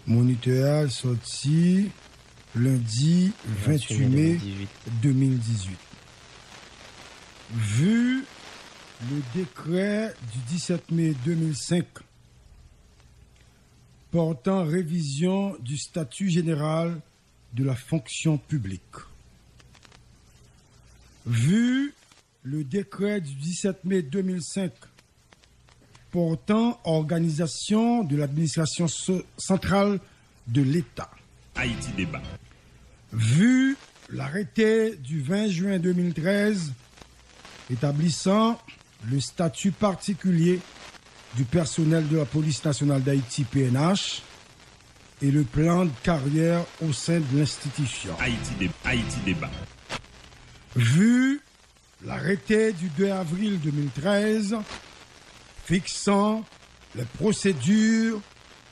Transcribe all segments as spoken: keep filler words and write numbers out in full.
Moniteur a sòti lendi venntuit me de mil dizuit. Vu le décret du dix-sept mai deux mille cinq portant révision du statut général de la fonction publique. Vu le décret du dix-sept mai deux mille cinq portant organisation de l'administration so- centrale de l'État. Haïti Débat. Vu l'arrêté du vingt juin deux mille treize établissant le statut particulier du personnel de la Police nationale d'Haïti, P N H, et le plan de carrière au sein de l'institution. Haïti Dé- Haïti Débat. Vu l'arrêté du deux avril deux mille treize fixant les procédures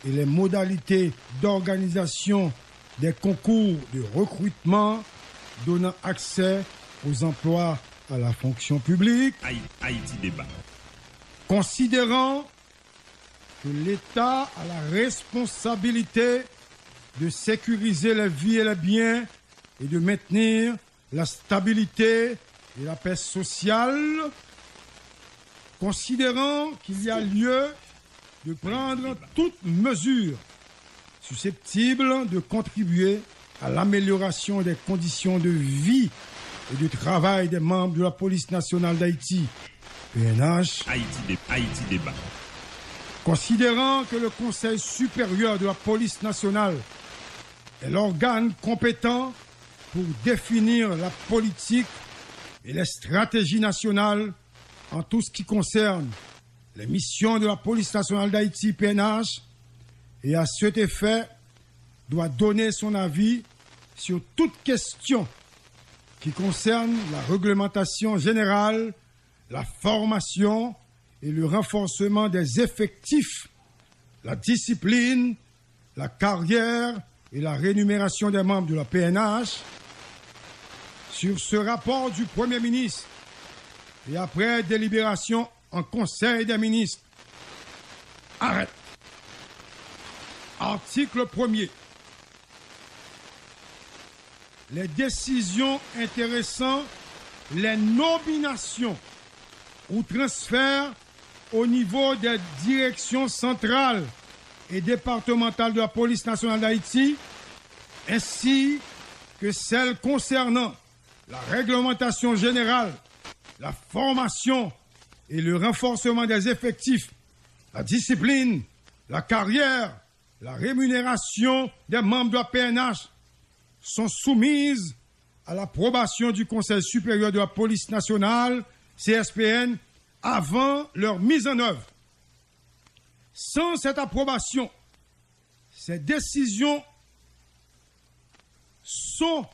et les modalités d'organisation des concours de recrutement donnant accès aux emplois à la fonction publique. Haï- Haïti Débat. Considérant que l'État a la responsabilité de sécuriser les vies et les biens et de maintenir la stabilité et la paix sociale, considérant qu'il y a lieu de prendre toute mesure susceptible de contribuer à l'amélioration des conditions de vie et de travail des membres de la Police nationale d'Haïti, P N H, Haïti Dé- Haïti Débat. Considérant que le Conseil supérieur de la Police nationale est l'organe compétent pour définir la politique et les stratégies nationales en tout ce qui concerne les missions de la Police nationale d'Haïti, P N H, et à cet effet doit donner son avis sur toute question qui concerne la réglementation générale, la formation et le renforcement des effectifs, la discipline, la carrière et la rémunération des membres de la P N H. Sur ce rapport du Premier ministre et après délibération en Conseil des ministres. Arrête. Article premier. Les décisions intéressant les nominations ou transferts au niveau des directions centrales et départementales de la Police nationale d'Haïti, ainsi que celles concernant la réglementation générale, la formation et le renforcement des effectifs, la discipline, la carrière, la rémunération des membres de la P N H sont soumises à l'approbation du Conseil supérieur de la police nationale, C S P N, avant leur mise en œuvre. Sans cette approbation, ces décisions sont,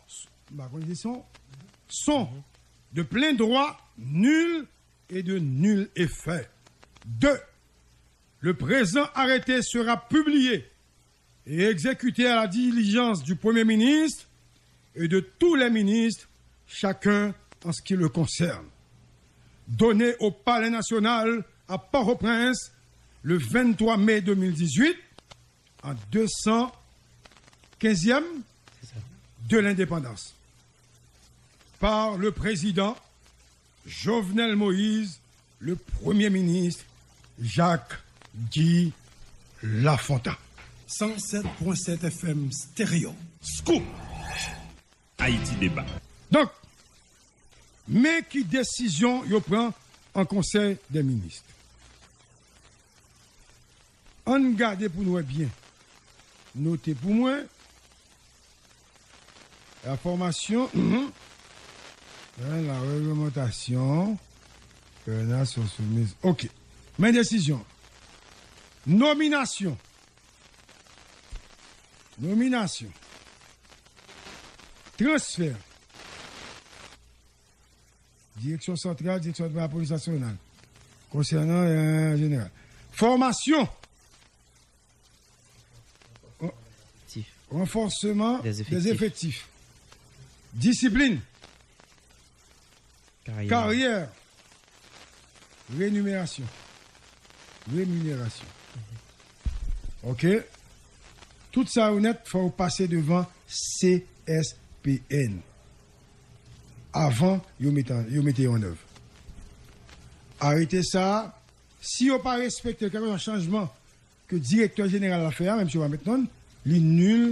sont de plein droit nulles et de nul effet. Deux, le présent arrêté sera publié et exécuté à la diligence du Premier ministre et de tous les ministres, chacun en ce qui le concerne. Donné au Palais national à Port-au-Prince le vingt-trois mai deux mille dix-huit, en deux cent quinzième de l'indépendance, par le président Jovenel Moïse, le Premier ministre Jacques Guy Lafontant. Cent sept point sept F M Stereo. Scoop. Haïti Débat. Donk, men ki desizyon yo pran an Konsèy dè Minis. Ann gade pou n wè byen. Note pou mwen. La formation, mhm. Hein, la réglementation. Kè nan sou soumiz. Ok. Men desizyon. Nominasyon. Nominasyon. Transfè. Direksyon santral, direksyon lapolis nasyonal. Konsènan, euh, jeneral. Fòmasyon. Tif. Ranfòsman dè zefektif. Disiplin. Karyè. Karyè. Renimerasyon. Reminerasyon. Ok. Tout sa yo nèt, fò yo pase devan C S P N avan yo mete, yo mete yo an èv. Arete sa a, si yo pa respekte l, kèlkeswa chanjman ke direktè jeneral la fè a, menm si yo pa met non l, li nil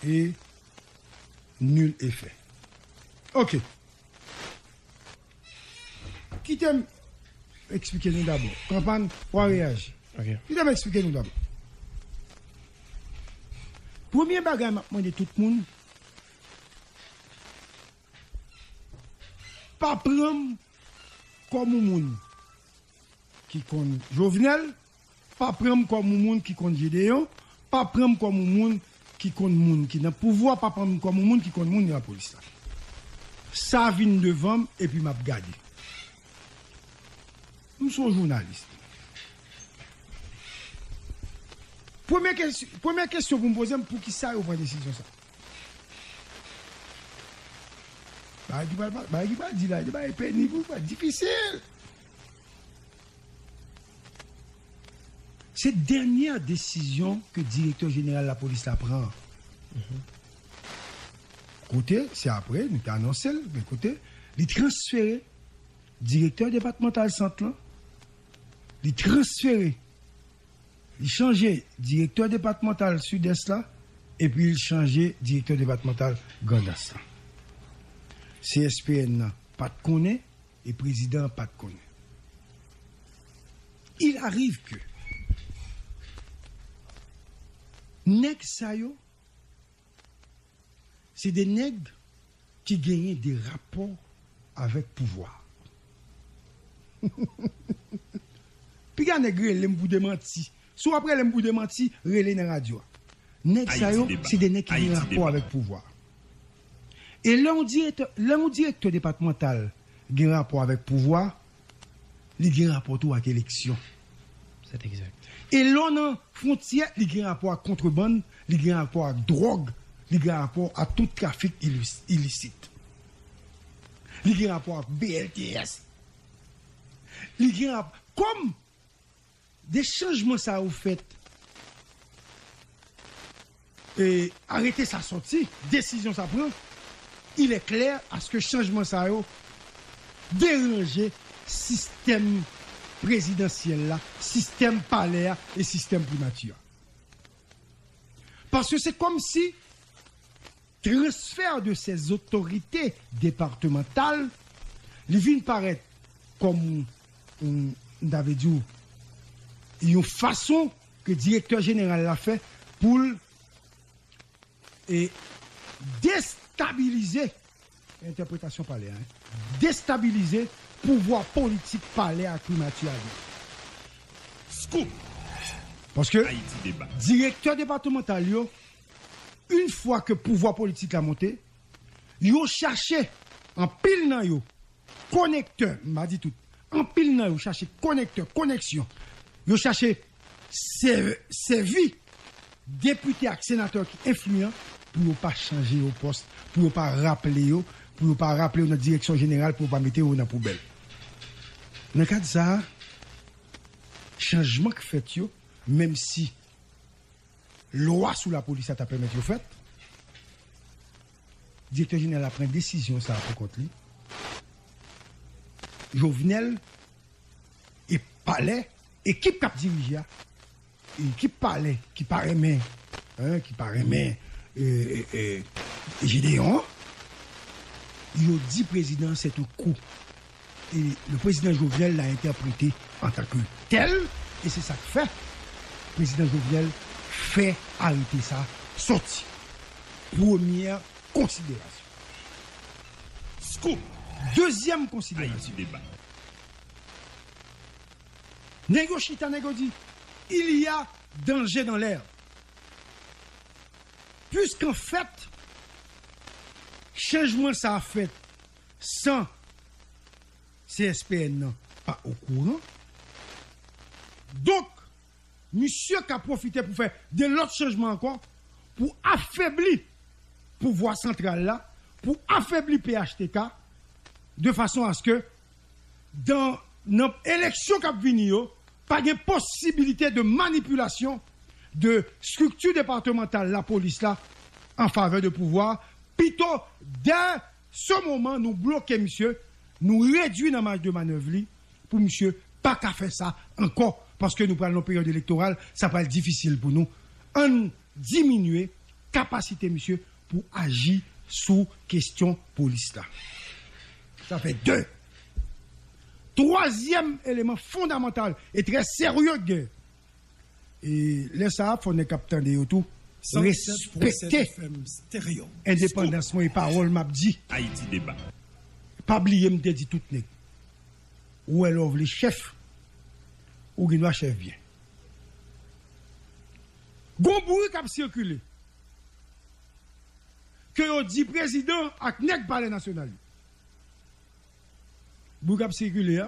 e nil efè. Oke. Kite m eksplike nou dabò. Kanpany, w a reyaji. Kite m eksplike nou dabò. Premye bagay m ap mande tout moun, pa pran m kòm yon moun ki konn Jovenel, pa pran m kòm yon moun ki konn Gedeon, pa pran m kòm yon moun ki konn moun ki nan pouvwa, pa pran m kòm yon moun ki konn moun nan lapolis la. Sa vin devan m epi m ap gade. M se yon jounalis. Premye kesy-, premye kesyon pou m poze m, poukisa yo pran desizyon sa? Bagay ki pral, bagay ki pral di la, se bagay penib, wi, bagay difisil. Se dènyè desizyon ke direktè jeneral lapolis la pran. Kote, se apre, nou te anonse l, men kote, li transfere direktè depatmantal Sant lan, li transfere, li chanje direktè depatmantal Sidès la, epi li chanje direktè depatmantal Grandans la. C S P N nan pa t konnen, e prezidan an pa t konnen. Il arrive que nèg sa yo, se de nèg ki genyen de rapò avèk pouvwa. Piga nèg rele m pou demanti. Si w ap rele m pou demanti, rele nan radyo a. Nèg sa yo, se de nèg ki gen rapò avèk pouvwa. E lè yon direktè, lè yon direktè depatmantal gen rapò avèk pouvwa, li gen rapò tou ak eleksyon. C'est exact. E lè w nan fwontyè, li gen rapò ak kontrebann, li gen rapò ak dwòg, li gen rapò ak tout trafik ilis-, ilisit. Li gen rapò ak B L T S. Li gen rap-, kòm de chanjman sa yo fèt, e arete sa sòti, desizyon sa pran, il est clair à ce que chanjman sa yo deranje sistèm prezidansyèl la, sistèm palè a e sistèm primati a. Paske se kòmsi transfè de ces autorités départementales, li vin parèt kòm, m, m ta vle di w, yon fason ke direktè jeneral la fè pou l, e, destabilize, entèpretasyon palè a, hein, destabilize pouvwa politik palè ak primati a li. Scoop! Paske Ayiti Deba. Direktè depatmantal yo, yon fwa ke pouvwa politik la monte, yo chache, anpil nan yo, konektè, m pa di tout, anpil nan yo chache konektè, koneksyon. Yo chache sè-, sèvi depite ak senatè ki enfliyan pou yo pa chanje yo pòs, pou yo pa raple yo, pou yo pa raple yo nan direksyon jeneral, pou yo pa mete yo nan poubèl. Nan kad sa a, chanjman k fèt yo, menm si lwa sou lapolis la ta pèmèt yo fèt, direktè jeneral la pran desizyon sa a pou kont li. Jovenel e palè, ekip k ap dirije a, ekip palè ki pa renmen, hein, ki pa renmen, euh, euh, euh, Gédéon, yo di prezidan c'est un coup. Et le président Jovenel l'a interprété en tant que tel, e se sa k fè prezidan Jovenel fè arete sa sòti. Premyè konsiderasyon. Scoop! Dezyèm konsiderasyon. Haïti Débat. Nèg yo chita, nèg yo di, il y a danger dans l'air. Puisqu'en fait, chanjman sa a fèt san C S P N nan pa okouran. Donk, misye ka pwofite pou fè de lòt chanjman ankò, pou afebli pouvwa santral la, pou afebli P H T K, de fason aske dan, nan eleksyon k ap vini yo, pa gen posibilite de manipilasyon de strikti depatmantal lapolis la an favè de pouvwa, pito dè se moman nou bloke misye, nou redwi nan maj de manèv li pou misye pa ka fè sa ankò, paske nou pral nan peryòd elektoral, sa pral difisil pou nou. Ann diminye kapasite misye pou aji sou kesyon polis la. Sa fè de. Twazyèm eleman fondamantal e trè serye k gen, e lè sa a, fò nèg k ap tande yo tou respekte endepandans mwen e pawòl m ap di. Ayiti Deba. Pa bliye m te di tout nèg, ou wè lè w vle chèf, ou gen dwa chèf byen. Gon bri k ap sikile ke yo di prezidan ak nèg Palè Nasyonal yo. Bri k ap sikile a,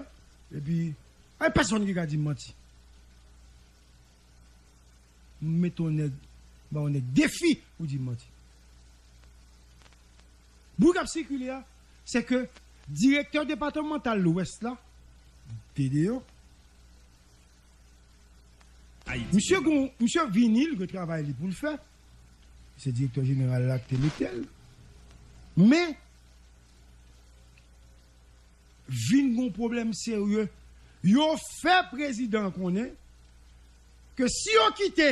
epi pa gen pèsonn ki ka di m manti. M mete yon nèg, ba yon nèg defi pou di m manti. Bri k ap sikile a, se ke direktè depatmantal Lwès la, T D O, misye gon, misye vini, l gen travay li pou l fè. Se direktè jeneral la ki te mete l. Men, vin gon pwoblèm serye. Yo fè prezidan konnen ke si yo kite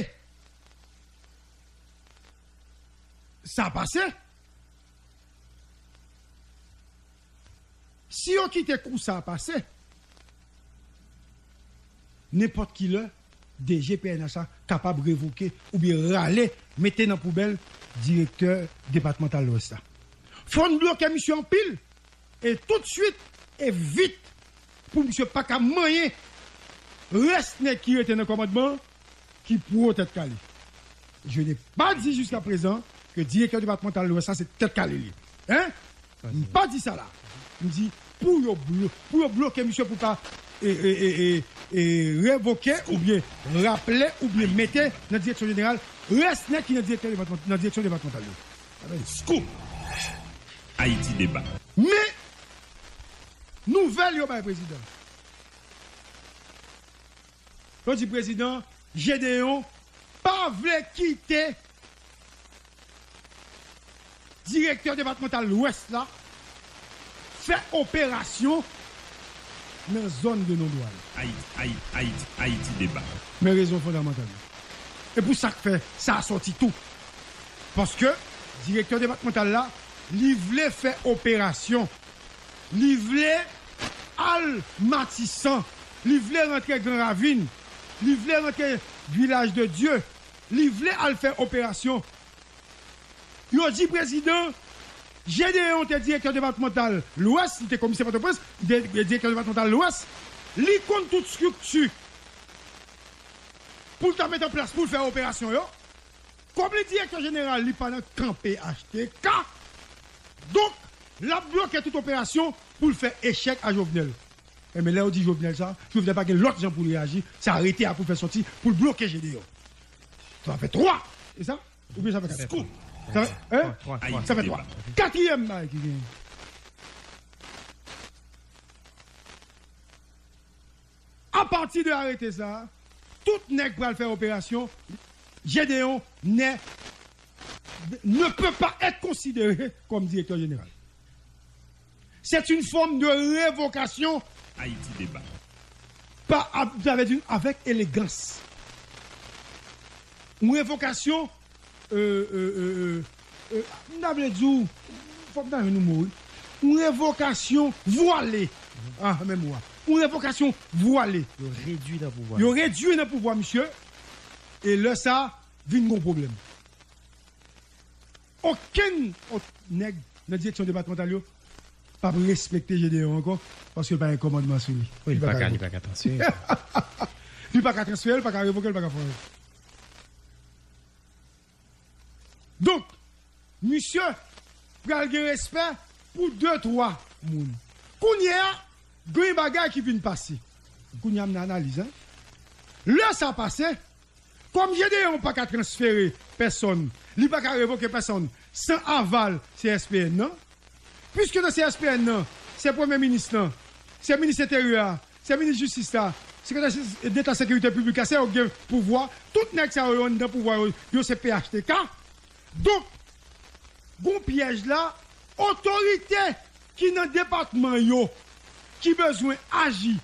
sa pase, si yo kite kou sa pase, nenpòt ki lè, D G P N H la kapab revoke oubyen rale, mete nan poubèl direktè depatmantal Lwès la. Fò n bloke misye anpil, e toutswit, e vit, pou misye pa ka manyen rès nèg ki rete nan kòmandman an ki pwo tèt kale. Je n'ai pas dit jusqu'à présent que direktè depatmantal Lwès la se tèt kale li. Hein? M pa di sa la. M di pou yo blo-, pou yo bloke misye pou pa e, e, e, e, e revoke oubyen raple oubyen mete nan direksyon jeneral rès nèg ki nan direktè depatman-, nan direksyon depatmantal yo. Scoop! Ayiti Deba. Men, nouvèl yo bay prezidan. Yo di prezidan, Gedeon pa vle kite direktè depatmantal Lwès la fè operasyon nan zòn de non dwal. Ayiti, Ayiti, Ayiti, Ayiti Deba. Men rezon fondamantal yo. E pou sa k fè sa a sòti tou. Paske direktè depatmantal la, li vle fè operasyon. Li vle al Matisan. Li vle rantre Gran Ravin. Li vle rantre Vilaj de Dye. Li vle al fè operasyon. Yo di prezidan, Gedeon te direktè depatmantal Lwès, li te komisè Pòtoprens, li te direktè depatmantal Lwès, li konn tout estrikti pou l ta met an plas pou l fè operasyon yo. Kòm li direktè jeneral, li pa nan kan P H T K, donk, l ap bloke tout operasyon pou l fè echèk a Jovenel. Enben, lè yo di Jovenel sa, Jovenel pa gen lòt jan pou l reyaji, se arete a pou l fè sòti, pou l bloke Gedeon. Sa fè twa. E sa? Oubyen sa fè kat? Scoop. Sa fè, hein? Twa, twa, twa. Sa fè twa. Katriyèm bagay ki genyen. Apati de arete sa, tout nèg pral fè operasyon, Gedeon ne, ne peut pas être considéré comme directeur général. C'est une forme de révocation. Ayiti Deba. Pa, a, sa vle di avèk elegans. Yon revokasyon, euh, euh, euh, euh, euh, m ta vle di w, fòk m ta jwenn yon mo, wi. Yon revokasyon vwale. Ah, menm mo a. Yon revokasyon vwale. Yo redwi nan pouvwa. Yo redwi nan pouvwa misye. E lè sa, vin gon pwoblèm. Okenn ot nèg nan direksyon depatmantal yo p ap respekte Gedeon ankò, paske l pa gen kòmandman sou li. Wi, li pa ka, li pa ka transfere. Li pa ka transfere, li pa ka revoke, li pa ka fè anyen. Donk, misye pral gen respè pou de, twa moun. Kounye a, gen bagay ki vin pase. Kounye a, m nan analiz, en. Lè sa pase, kòm Gedeon pa ka transfere pèsonn, li pa ka revoke pèsonn san aval C S P N nan, piske nan C S P N nan, se premye minis lan, se minis enteryè a, se minis jistis la, Sekretè Deta Sekirite Piblik la, se yo ki gen pouvwa. Tout nèg sa yo anndan pouvwa yo, yo se P H T K. Donk, gon pyèj la, otorite ki nan depatman yo, ki bezwen aji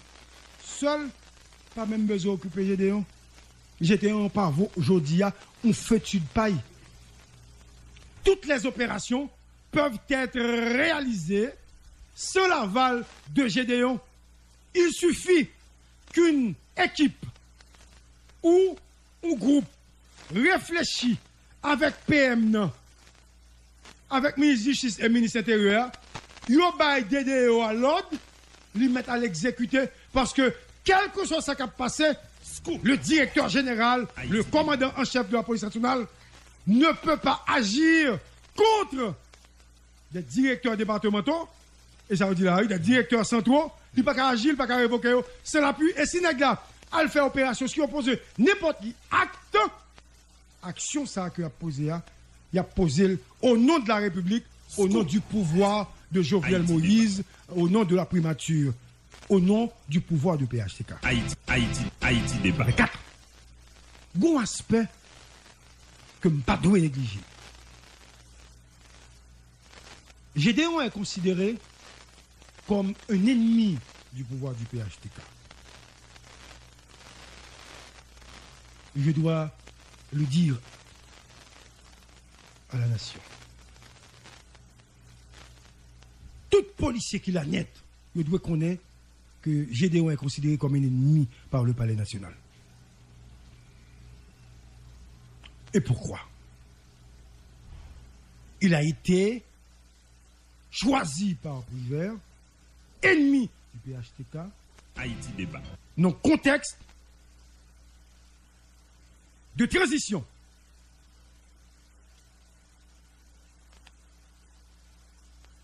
sèl, pa menm bezwen okipe Gedeon. Gedeon pa vo jodi a yon fetid pay. Toutes les opérations peuvent être réalisées sans l'aval de Gedeon. Il suffit qu'une équipe ou yon gwoup reflechi avèk P M nan, avèk minis jistis e minis enteryè a, yo bay D D O a lòd, li mèt al egzekite, paske kèlkeswa sa k ap pase, le directeur général, le commandant en chef de la police nationale, ne peut pas agir contre des directeurs départementaux, e sa yo di la, wi, des directeurs centraux, li pa ka aji, li pa ka revoke yo, c'est l'appui. E si nèg la al fè operasyon, si yo poze nenpòt ki akt, aksyon sa ke y ap poze a, y ap poze l au nom de la République, au nom du pouvoir de Jovenel Moïse, au nom de la primature, au nom du pouvoir de P H T K. Ayiti, Ayiti, Ayiti Deba. Kat. Gon aspè ke m pa dwe neglije. Gedeon est considéré comme un ennemi du pouvoir du P H T K. Je dois le dire à la nation. Tout polisye ki la nèt, yo dwe konnen ke Gedeon est considéré comme un ennemi par le Palais national. Et pourquoi? Il a été choisi par Privert, ennemi du P H T K, Ayiti Deba. Nan kontèks de tranzisyon.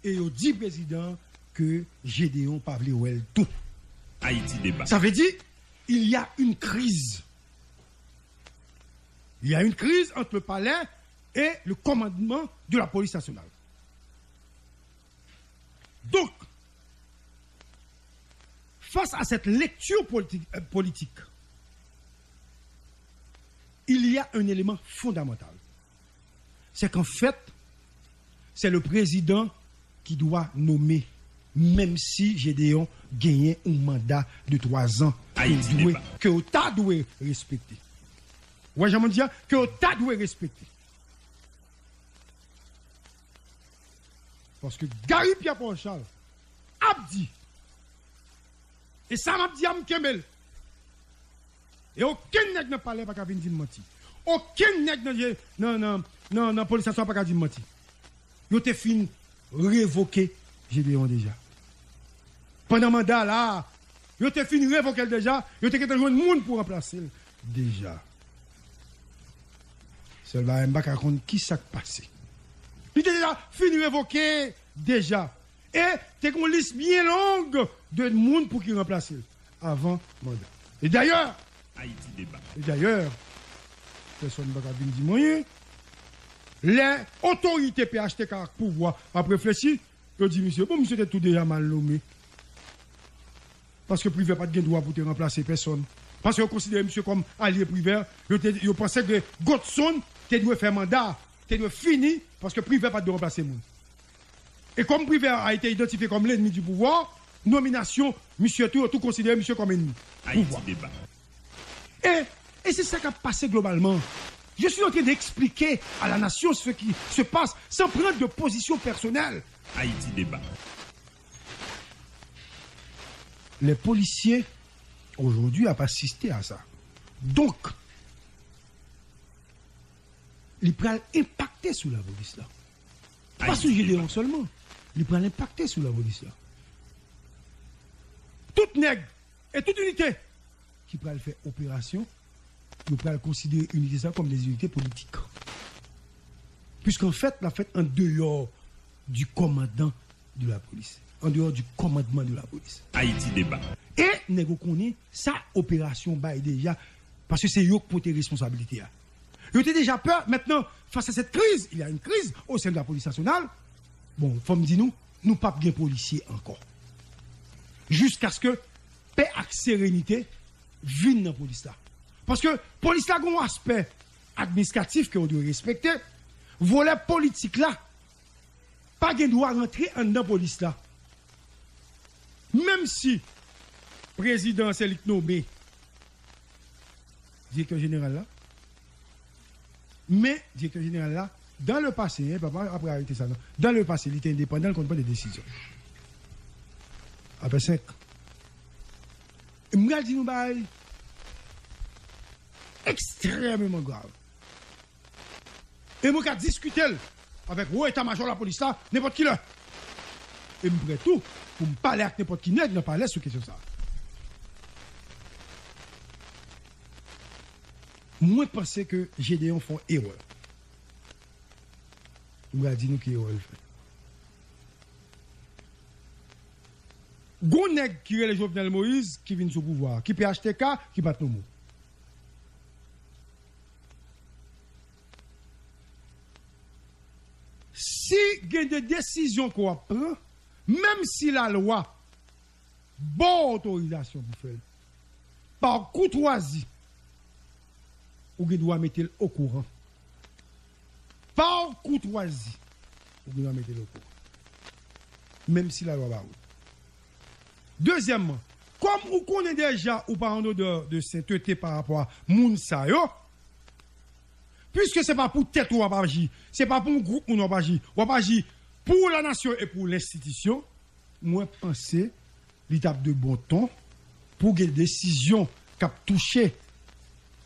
E yo di prezidan ke Gedeon pa vle wè l tou. Ayiti Deba. Ça veut dire, il y a une crise. Il y a une crise entre le palais et le commandement de la police nationale. Donc, face à cette lecture politi- euh, politique, il y a un élément fondamental. C'est qu'en fait, c'est le président qui doit nommer, menm si Gedeon genyen yon manda de twa zan ke Ayiti dwe, Deba. Ke yo ta dwe respekte. Ou wè jan m di a, ke yo ta dwe respekte. Paske Gary Pierre Paul Charles ap di, e sa m ap di a, m kenbe l. E okenn nèg nan palè pa ka vin di m manti. Okenn nèg nan, nan, nan, nan, nan polis la pa ka di m manti. Yo te fin revoke Gedeon deja. Pandan manda la, yo te fin revoke l deja, yo te gentan jwenn moun pou ranplase l deja. Sèl bagay, m pa ka konn ki sa k pase. Li te deja fin revoke deja. E te gen yon lis byen long de moun pou ki ranplase l avan manda. E dayè, Ayiti Deba. E dayè, pèsonn pa ka vin di m anyen. Lè otorite P H T K ak pouvwa ap reflechi, yo di misye, bon, misye te tou deja mal nome. Paske Privè pa t gen dwa pou te ranplase pèsonn. Paske yo konsidere misye kòm alye Privè. Yo te, yo panse ke Godson te dwe fè manda, te dwe fini, paske Privè pa t dwe ranplase moun. E kòm Privè a ete idantifye kòm lennmi di pouvwa, nominasyon misye tou, yo tou konsidere misye kòm ennmi pouvwa. Ayiti Deba. E, e se sa k ap pase globalman. Je suis en train d'expliquer à la nation ce qui se passe sans prendre de position personnelle. Ayiti Deba. Les policiers aujourd'hui ap asiste a sa. Donk, li pral enpakte sou lapolis la. Pa sou Gedeon sèlman. Li pral enpakte sou lapolis la. Tout nèg e tout inite ki pral fè operasyon, yo pral konsidere inite sa kòm de inite politik. Puisqu'en fait, l ap fèt an deyò du commandant de la police, en dehors du commandement de la police. Ayiti Deba. E nèg yo konnen sa operasyon bay deja, paske se yo k pote responsabilite a. Yo te deja pè, maintenant, face à cette crise, il y a une crise au sein de la police nationale. Bon, fò m di nou, nou p ap gen polisye ankò. Jiskaske pè ak serenite vin nan polis la. Paske polis la gen yon aspè administratif ke w dwe respekte. Volè politik la pa gen dwa rantre anndan polis la. Menm si prezidan se li k nonmen direktè jeneral la, men direktè jeneral la, dans le passé, hein, papa apre arete sa, non. Dans le passé, li te endepandan, li konn pran de desizyon. Apre senk. M pral di nou bagay ekstrèmeman grav. E mwen ka diskite l avèk wo eta majò lapolis la nenpòt ki lè. E m prè tou pou m pale ak nenpòt ki nèg nan palè sou kesyon sa a. Mwen panse ke Gedeon fè yon erè. M pral di nou ki erè l fè. Gon nèg ki rele Jovenel Moïse ki vin sou pouvwa a, ki P H T K, ki pa t nonmen w. Si gen de desizyon ke w ap pran, menm si lalwa ba w otorizasyon pou fè l, pa koutwazi, ou gen dwa mete l okouran. Pa koutwazi, ou gen dwa mete l okouran. Menm si lalwa ba ou l. Dezyèmman, kòm ou konnen deja ou pa an odè de sentete pa rapò a moun sa yo, piske se pa pou tèt ou w ap aji, se pa pou yon gwoup moun w ap aji, w ap aji pou lanasyon e pou lenstitisyon, mwen panse li t ap de bon ton pou gen desizyon k ap touche,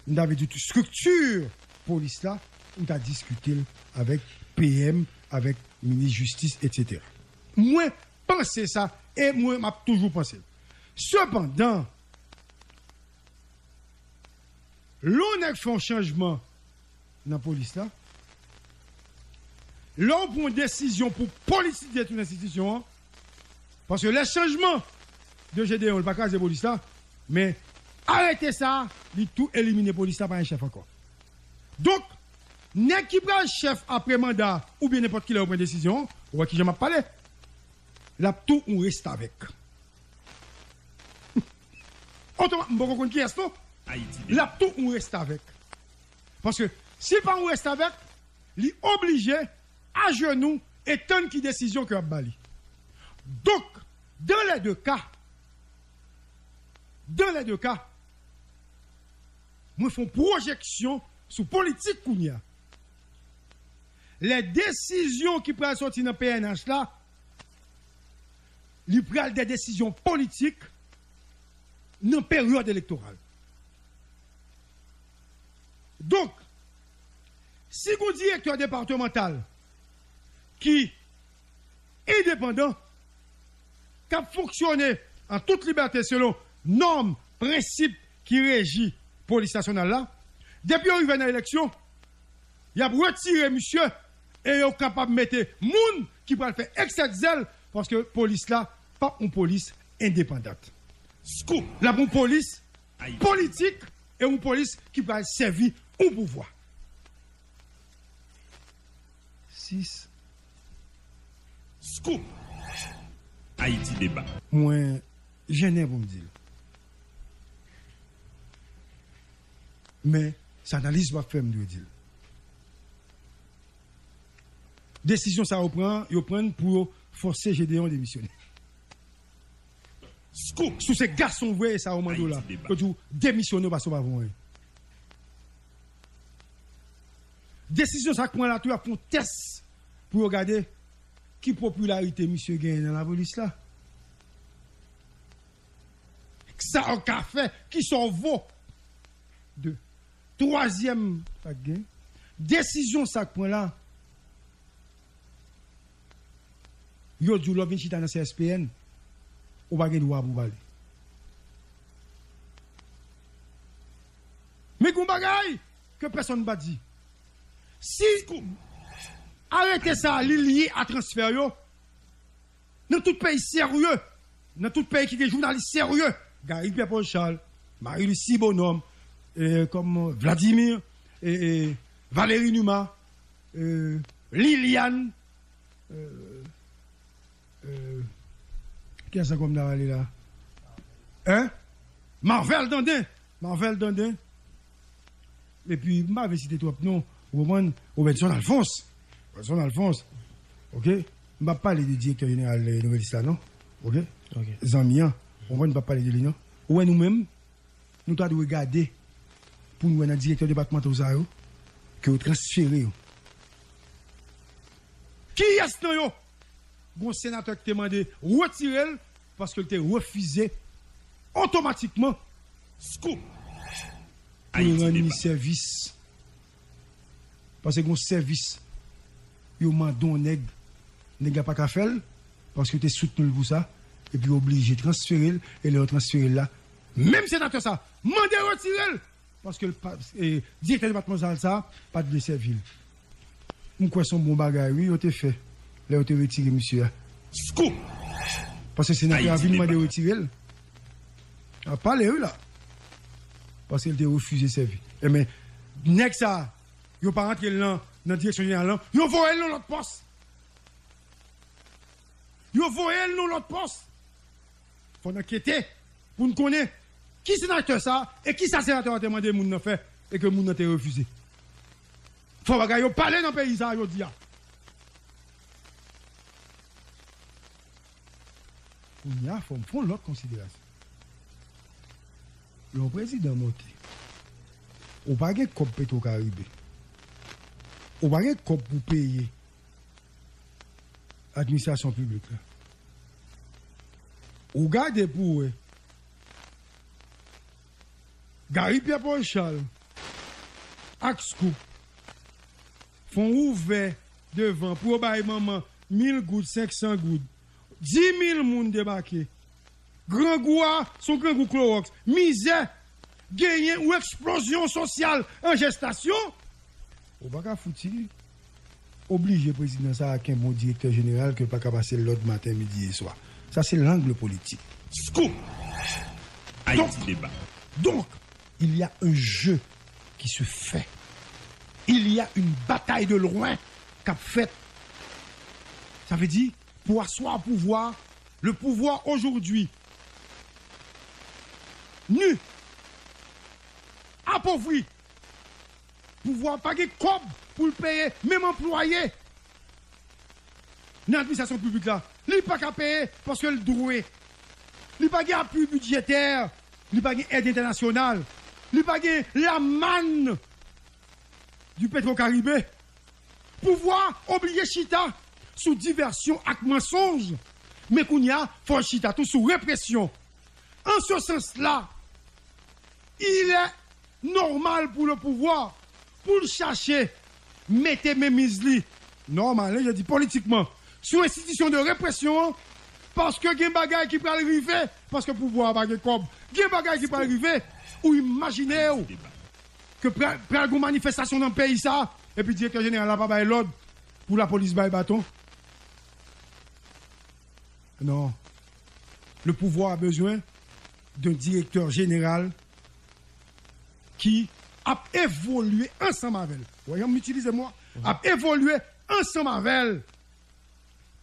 m ta vle di tou estrikti polis la, ou ta diskite l avèk P M, avèk minis jistis, etsetera. Mwen panse sa, e mwen m ap toujou panse l. Sepandan, lè yon nèg fè yon chanjman nan polis la, lè w pran yon desizyon pou politize tout enstitisyon an, paske lè chanjman de Gedeon, li pa kraze polis la, men arete sa a, li tou elimine polis la pa gen chèf ankò. Donk, nèg ki pral chèf apre manda oubyen nenpòt kilè yo pran desizyon an, ou wè kijan m ap pale, l ap tou yon restavèk. Otoma, m poko konn kiyès non. L ap tou yon restavèk. Paske si l pa yon restavèk, li oblije ajenou e tann ki desizyon ke y ap ba li. Donk, dans les deux cas, dans les deux cas, mwen fè yon pwojeksyon sou politik kounye a. Lè desizyon ki pral soti nan P N H la, li pral de desizyon politik nan peryòd elektoral. Donk, si gon direktè depatmantal ki endepandan, k ap fonksyone an tout libète selon nòm, prensip ki reji polis nasyonal la, depi yo rive nan eleksyon, y ap retire misye e yo kapab mete moun ki pral fè eksè de zèl, paske polis la p ap yon polis endepandan. Scoop! L ap yon polis politik e yon polis ki pral sèvi yon pouvwa. Sis. Scoop! Ayiti Deba. Mwen jennen pou m di l. Men, se analiz m ap fè, m dwe di l. Desizyon sa yo pran, yo pran l pou yo fòse Gedeon demisyone. Scoop! Si w se gason vre, e sa yo mande w la, yo di w demisyone paske w pa fè anyen. Desizyon sa k pran la tou, y ap fè yon tès pou yo gade ki popilarite misye genyen nan lapolis la. Sa w ka fè, kisa w vo. De. Twazyèm, sa k gen. Desizyon sa k pran la, yo di w lè w vin chita nan C S P N, ou pa gen dwa pou w pale. Men gen yon bagay ke pèsonn pa di. Si arete sa a, li lye a transfè yo, nan tout peyi serye, nan tout peyi ki gen jounalis serye, Gary Pierre Paul Charles, Marie Lucie Bonhomme, e, kòm Vladimir, e, e, Valérie Numa, e, Liliane, e, e, kiyès ankò m ta rele la? Hein? Marvel Dandin. Marvel Dandin. Epi, m pa vle site twòp non. Ou konprann? Robenson Alphonse. Robenson Alphonse. Oke? M p ap pale de direktè jeneral, eh, Nouvèl Istwa, non. Oke? Oke. Zanmi an. Ou konprann? M p ap pale de li, non. Ou wè nou menm, nou ta dwe gade pou nou wè nan direktè depatmantal sa yo, ke yo transfere yo. Kiyès nan yo? Gon senatè ki te mande retire l paske l te refize otomatikman scoop pou l rann li sèvis. Paske gon sèvis yo mande yon nèg, nèg la pa ka fè l, paske yo te soutni l pou sa, epi yo oblije transfere l, e lè yo transfere l la, menm senatè sa mande retire l, paske l pa, e, direktè depatmantal sa pa t vle sèvi l. M kwè se yon bon bagay, wi, yo te fè, lè yo te retire misye a. Scoop! Paske senatè a vin mande retire l. A pale, wi, la. Paske l te refize sèvi. Enben, nèg sa, yo pa rantre l nan, nan direksyon jeneral lan, yo voye l nan lòt pòs. Yo voye l nan lòt pòs. Fò n ankete pou n konnen ki senatè sa e ki sa senatè a te mande moun nan fè e ke moun nan te refize. Fò bagay yo pale nan peyi sa jodi a. Kounye a, fò m fè yon lòt konsiderasyon. Lè yon prezidan monte, ou pa gen kòb Petro Caribe. Ou pa gen kòb pou peye administrasyon piblik la. Ou gade pou wè. Gary Pierre Paul Charles ak Scoop fè yon ouvè devan pou yo bay manman mil goud, senk san goud. Dis mil moun debake. Grangou a, se yon grangou klowòks. Mizè, genyen yon eksplozyon sosyal an jestasyon. Ou pa ka fouti oblije prezidan sa a kenbe yon direktè jeneral ke l pa ka pase lòd maten, midi e swa. Sa se l'angle politik. Scoop! Donk, Haïti Débat. Donc, il y a un jeu qui se fait. Il y a une bataille de loin k ap fèt. Sa vle di, pou aswa pouvwa, le pouvoir aujourd'hui nu, apovri. Pouvwa pa gen kòb pou l peye menm anplwaye nan administrasyon piblik la. Li pa ka peye paske l dwe. Li pa gen apui bidjetè. Li pa gen èd entènasyonal. Li pa gen lamann du Petro Caribe. Pouvwa oblije chita sou divèsyon ak mansonj. Men kounye a, fò l chita tou sou represyon. En ce sens-là, il est normal pour le pouvoir pou l chache mete menmiz li, nòmal, hein, je dis politikman, sou enstitisyon de represyon an, paske gen bagay ki pral rive, paske pouvwa a pa gen kòb. Gen bagay ki pral rive, ou imajine w ke pral, pral gon manifestasyon nan peyi sa, epi direktè jeneral la pa bay lòd pou lapolis bay baton. Non. Le pouvoir a besoin d'un directeur général ki ap evolye ansanm avè l. Ou wè jan m itilize mo a? Ap evolye ansanm avè l.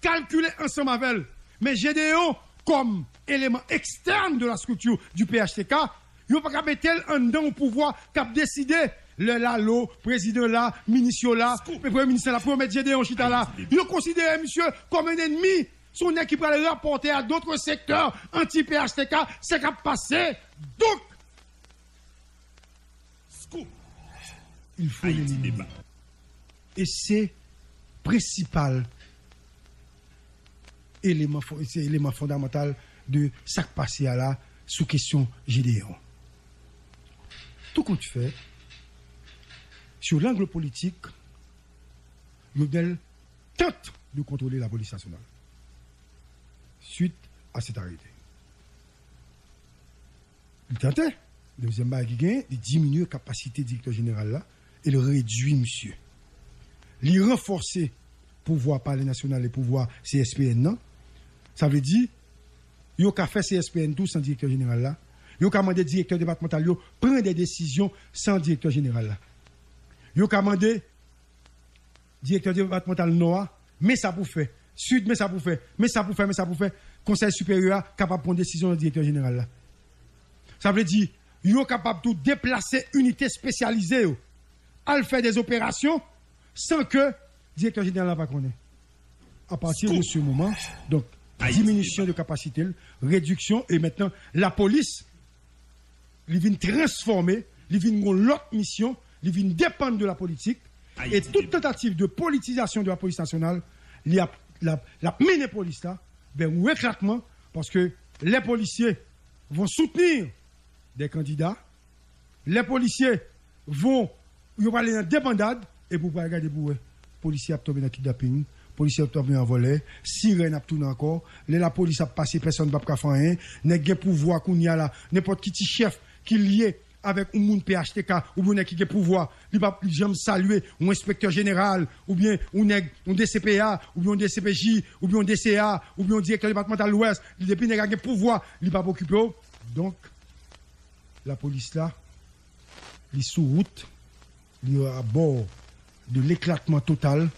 Kalkile ansanm avè l. Men Gédéon, kòm eleman ekstèn de la structure du P H T K, yo pa ka mete l anndan yon pouvwa k ap deside lè Lalo, prezidan la, minis yo la, men premye minis la, pou yo met Gédéon chita la. Yo konsidere misye kòm yon ènmi. Se yon nèg ki pral rapòte a d'autres secteurs anti-P H T K, sa k ap pase. Donk, scoop! Il faut l'éliminer. E se prensipal eleman, fo- se eleman fondamantal de sa k pase a la sou kesyon Gédéon. Tout compte fait, sur l'angle politique, Jovenel tente de contrôler la police nationale suite à cet arrêté. Li tante. Dezyèm bagay ki genyen, li diminye kapasite direktè jeneral la e li redui misye. Li ranfòse pouvwa Palè Nasyonal e pouvwa C S P N nan. Sa vle di, yo ka fè C S P N tou san direktè jeneral la. Yo ka mande direktè depatmantal yo pran de desizyon san direktè jeneral la. Yo ka mande direktè depatmantal Nò a, men sa pou fè. Sid, men sa pou fè. Men sa pou fè, men sa pou fè. Konsèy Siperyè a kapab pran desizyon nan direktè jeneral la. Sa vle di, yo kapab tou deplase inite espesyalize yo, al fè de operasyon san ke direktè jeneral la pa konnen. A pati de se moman, donk, diminisyon de kapasite l, rediksyon, e mentnan, lapolis, li vin transfòme, li vin gon lòt misyon, li vin depann de lapolitik, e tout tantativ de politizasyon de lapolis nasyonal, li ap, l ap, l ap mennen polis la vè yon eklatman, paske les policiers vont soutenir des candidats, les policiers vont, yo prale nan debandad, epi w pral gade pou wè. Polisye ap tonbe nan kidnaping, polisye ap tonbe nan vòlè, sirèn ap tounen ankò. Lè lapolis ap pase, pèsonn p ap ka fè anyen. Nèg gen pouvwa kounye a la, nenpòt ki ti chèf ki lye avèk yon moun P H T K oubyen yon nèg ki gen pouvwa, li p ap janm salye yon enspektè jeneral oubyen yon nèg, yon D C P A oubyen yon D C P J oubyen yon D C A oubyen yon direktè depatmantal Lwès. Li, depi nèg la gen pouvwa, li p ap okipe w. Donk, lapolis la, li sou wout, li a bò de l'éclatement total.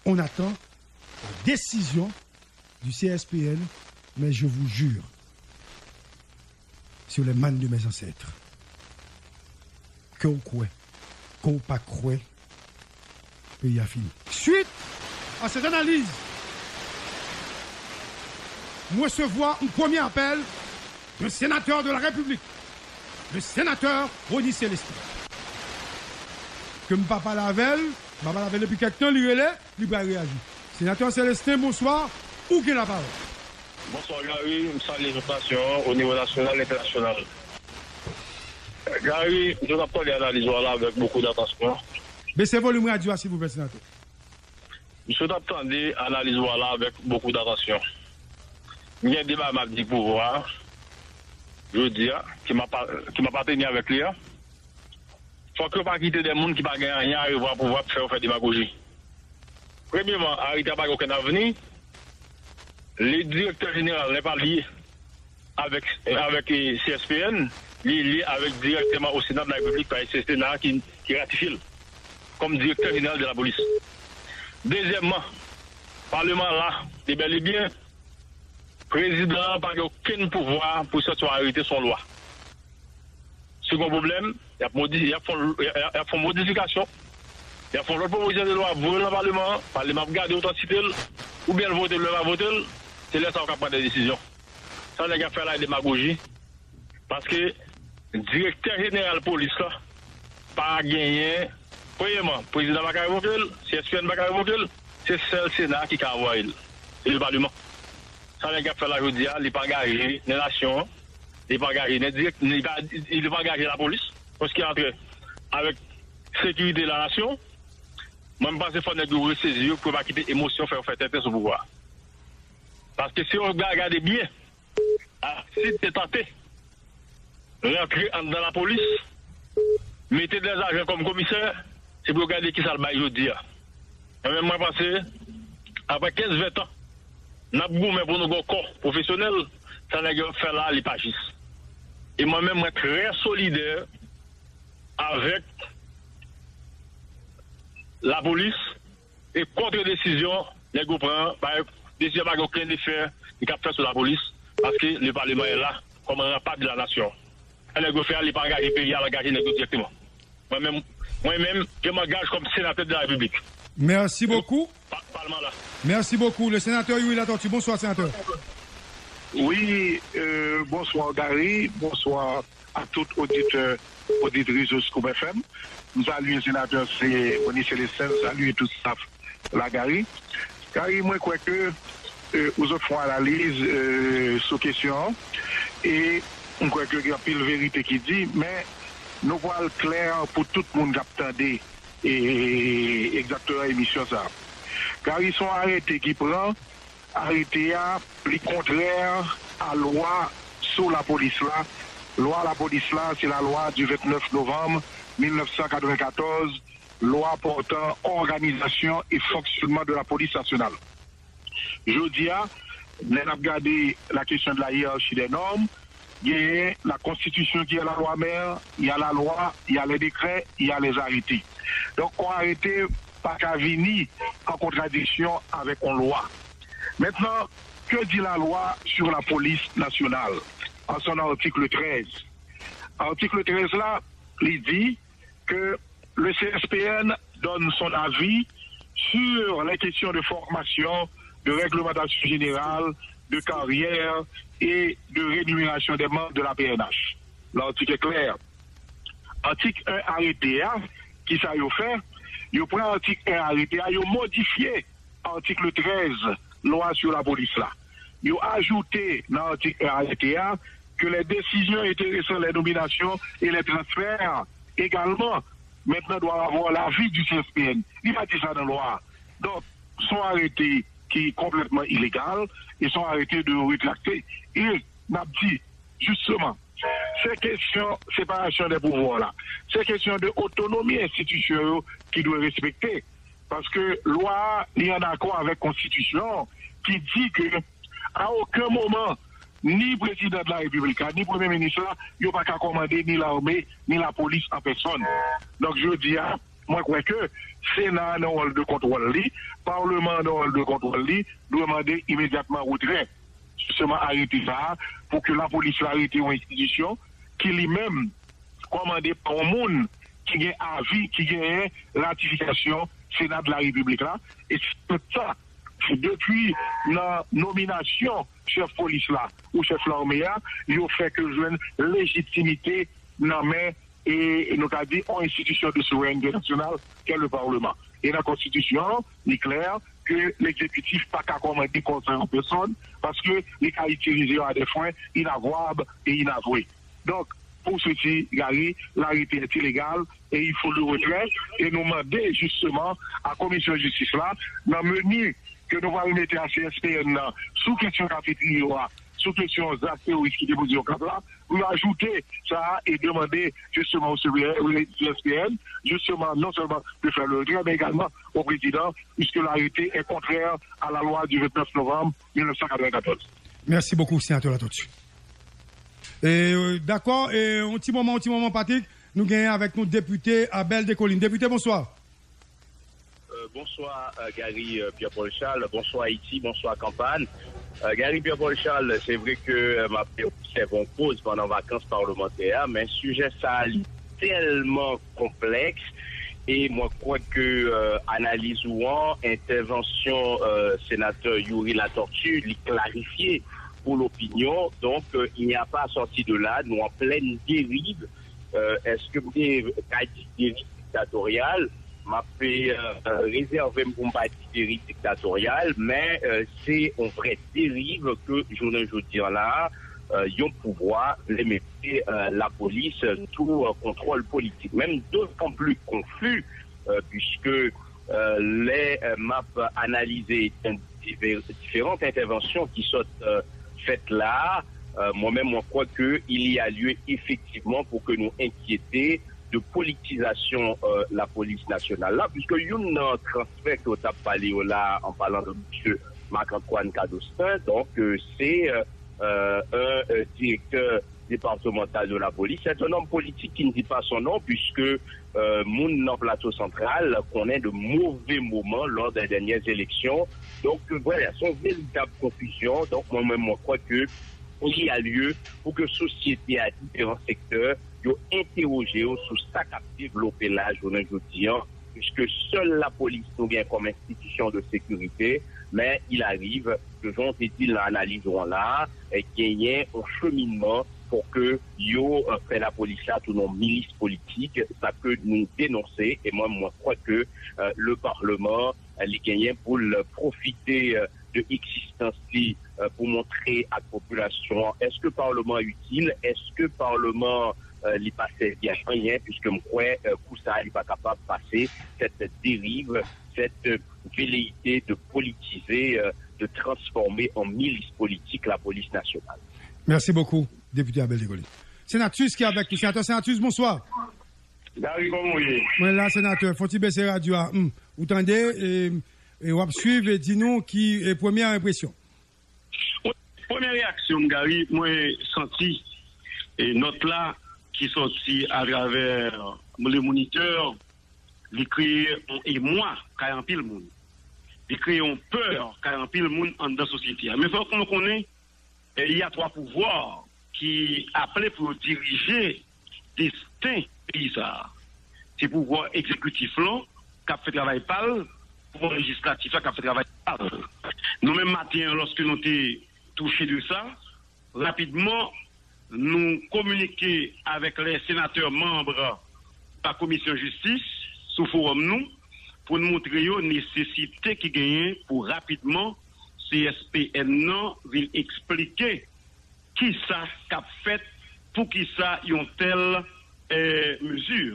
On attend la décision du C S P N, mais je vous jure, sur les mannes de mes ancêtres, ke w kwè, ke w pa kwè, peyi a fini. Suite à ces analyses, m resevwa yon premye apèl d'un sénateur de la République, le sénateur Rony Célestin. Ke m pa pale avè l, m pa pale avè l depi kèk tan, li rele, li pral reyaji. Senatè Célestin, bonswa, ou gen lapawòl. Bonswa Gary, m salye tout nasyon an, o nivo nasyonal, entènasyonal. Gary, m sot ap tande analiz ou a la avèk bokou datansyon. Bese volim radyo a, silvouplè, senatè. M sot ap tande analiz ou a la avèk bokou datansyon. M gen de bagay m ap di pouvwa a, jodi a, ki m ap, ki m ap apateni avèk li a. Fòk yo pa kite de moun ki pa gen anyen a revwa pouvwa pou fè yo fè demagoji. Premyeman, arete a pa gen okenn avni. Le direktè jeneral n'est pas lié avec, avec eh, C S P N, li lye avèk direktèman au Sénat de la République, paske se Sena a ki, ki ratifye l kòm direktè jeneral de la polis. Dezyèmman, paleman an la, li bèl e byen, prezidan an pa gen okenn pouvwa pou sòti yon arete sou yon lwa. Si gen yon pwoblèm, y ap modi-, y ap fè, y ap, y ap fè yon modifikasyon, y ap fè yon lòt pwopozisyon de lwa, voye l nan paleman an, paleman ap gade otantite l, oubyen l vote l, oubyen l pa vote l, se lè sa a w ka pran de desizyon. Sa nèg ap fè la e demagoji, paske direktè jeneral polis la pa genyen, premyeman, prezidan pa ka revoke l, C S P N pa ka revoke l, se sèl Sena a ki ka anvayi l, e le paleman. Sa nèg ap fè la jodi a, li pa angaje nan nasyon an, li pa angaje nan dirèk, li pa, li pa angaje lapolis, paske antre avèk sekirite la nasyon, mwen m panse fò nèg yo resezi yo pou yo pa kite emosyon fè yo fè tenten sou pouvwa a. Paske si yo ga-, gade byen, Aristide te tante rantre anndan lapolis, mete de ajan kòm komisè, se pou yo gade kisa l bay jodi a. Mwen menm, mwen panse, apre kenz, ven tan, n ap goumen pou nou gen yon kò pwofesyonèl, sa nèg yo ap fè la, li pa jis. E mwen menm, mwen trè solidè avèk lapolis, e kont desizyon nèg yo pran, pa, desizyon pa gen okenn efè li k ap fè sou lapolis, paske le paleman est là comme rempart de la nation. Sa nèg yo fè a, li pa angaje peyi a, l angaje nèg yo dirèkteman. Mwen menm, mwen menm, je m'engage comme sénateur de la République. Merci beaucoup. Pa-, paleman la. Merci beaucoup. Le sénateur Youri Latortue. Bonsoir, sénateur. Wi, euh, bonswa Gary, bonswa a tout oditè, oditris Scoop F M. M salye senatè se Rony Célestin, m salye tout staff la Gary. Gary, mwen kwè ke, euh, ou sot fè yon analiz, euh, sou kesyon an, e m kwè ke gen anpil verite ki di, men nou pral klè pou tout moun k ap tande, e, egzakteman emisyon sa a. Gary, se yon arete ki pran, arete a, li kontrè a lwa sou lapolis la. Lwa lapolis la, se la loi du vingt-neuf novembre mille neuf cent quatre-vingt-quatorze, lwa pòtan òganizasyon e fonksyonman de la polis nasyonal. Jodi a, lè n ap gade la question de la hiérarchie des normes, genyen la constitution qui est la loi mère, il y a la loi, il y a les décrets, il y a les arrêtés. Donk, yon arete pa ka vini an kontradiksyon avèk yon lwa. Maintenant, que dit la loi sur la police nationale? à son article treize. Article treize là, il dit que le C S P N donne son avis sur les questions de formation, de réglementation générale, de carrière et de rémunération des membres de la P N H. L'article est clair. Article un arrêté, hein, qui ça y fait? Ils prennent article un arrêté, ils modifient article treize, loi sur la police là. Ils ajoutent dans l'article un arrêté, hein, que les décisions intéressant les nominations et les transferts également maintenant doivent avoir l'avis du C S P N. Il m'a dit ça dans la loi. Donc, son arrêté qui est complètement illégal et son arrêté de rétracté. Et m'a dit, justement, se kesyon separasyon de pouvwa la, se kesyon de otonomi enstitisyon yo ki dwe respekte. Paske lwa a, li an akò avèk konstitisyon an ki di ke a okenn moman, ni prezidan de la repiblik la, ni premye minis la, yo pa ka kòmande ni lame, ni lapolis an pèsòn. Donk, jodi a, mwen kwè ke Sena an nan wòl de kontwòl li, Palman an nan wòl de kontwòl li, dwe mande imedyatman retrè, jisteman, arete sa a, pou ke lapolis la rete yon enstitisyon ki li menm kòmande pa yon moun ki gen avi, ki genyen ratifikasyon Sena de la Repiblik la. E se tout sa, se depi nan nominasyon chèf polis la ou chèf lame a, yo fè ke jwenn lejitimite nan men, e nou ka di, yon enstitisyon de souverènte nasyonal, ke le Palman. E nan konstitisyon an, li klè ke legzekitif pa ka kòmande konsèy an pèsòn, paske li ka itilize yo a des fins inavouables et inavouées. Donk, pour ceci, Gary, l'arrêté est illégal et il faut le retrait. E nou mande jisteman a Komisyon Jistis la, nan meni ke nou pral mete a C S P N nan sou kesyon kafeterya a, sou kesyon zak teworis ki te poze yo kap la, pou yo ajoute sa a e demande jisteman o C S P N, jisteman, non sèlman de faire le retrait, mais également au président, puisque l'arrêté est contraire à la loi du vingt-neuf novembre mille neuf cent quatre-vingt-quatorze. Mèsi bokou, Senatè Latortue. E, dakò, e, yon ti moman, yon ti moman, Patrick, nou genyen avèk nou depite Abel Descollines. Depite, bonswa. Euh, bonsoir, euh, Gary euh, Pierre-Paul Charles. Bonsoir, Haïti. Bonsoir, Campagne. Euh, Gary Pierre-Paul Charles, c'est vrai que euh, m'a fait observer une pause pendant vacances parlementaires, mais sujet ça est tellement complexe. Et moi, je crois que euh, analyse ou en intervention euh, sénateur Youri Latortue, il clarifie pour l'opinion. Donc, euh, il n'y a pas à sortir de là. Nous en pleine dérive. Euh, est-ce que vous avez dérive dictatoriale? M ap rezève m pou m pa di deriv diktatorial, men se yon vrè deriv ke jounen jodi an la, yon pouvwa vle mete lapolis sou kontwòl politik. Men m dotan pli konfi, piske lè m ap analize diferan entèvansyon ki sot fèt la, mwen menm mwen kwè ke il y a lieu effectivement pour que nous inquiéter de politizasyon lapolis nasyonal la, piske youn nan transfè ke w t ap pale yo la, an palan de misye Marc Antoine Cadostin, donk se yon direktè départemental de la police, c'est un homme politique qui ne dit pas son nom, puisque euh, moun nan Plato Santral konnen de move moman lò dè dènyè eleksyon. Donk, vwala, se yon veritab konfizyon. Donk, mwen menm, mwen kwè ke il y a lieu pour que sosyete a diferan sektè yo entèwoje yo sou sa k ap devlope la jounen jodi an, puiske sèl lapolis nou gen kòm enstitisyon de sekirite, men il arrive ke jan w te di l nan analiz ou an la, genyen yon cheminman pou ke yo fè lapolis la tounen yon milis politik, sa ke nou denonse, e mwen, mwen kwè ke le Parlement li genyen pou l pwofite de egzistans li pou montre ak popilasyon an èske Parlement itil, èske Parlement li pa sèvi a anyen, piske m kwè kou sa li pa kapab pase cette dérive, cette veleyite de politize, de transforme an milis politik lapolis nasyonal. Mèsi bokou, Depite Abel Descollines. Senatus ki avèk nou. Senatè Senatus, bonswa. Gary, kòman w ye? Mwen la, Senatè. Fò w ti bese radyo a. Hmm. Ou tande, e, e w ap swiv e di nou ki e premyè enpresyon. Premyè reyaksyon m, Gary, mwen santi e nòt la ki sòti atravè Le Moniteur, li kreye yon emwa kay anpil moun. Li kreye yon pè kay anpil moun anndan sosyete a. Men fòk nou konnen, il y a trois pouvoirs. ki aple pou yo dirije desten peyi sa a. Se pouvwa egzekitif lan k ap fè travay pa l, pouvwa lejislatif la k ap fè travay pa l. Nou menm maten an, lòske nou te touche de sa, rapidman, nou kominike avèk lè senatè manb la komisyon jistis sou fowòm nou pou n montre yo nesesite ki genyen pou rapidman C S P N nan vin eksplike kisa k ap fèt, poukisa yon tèl eh, mezi,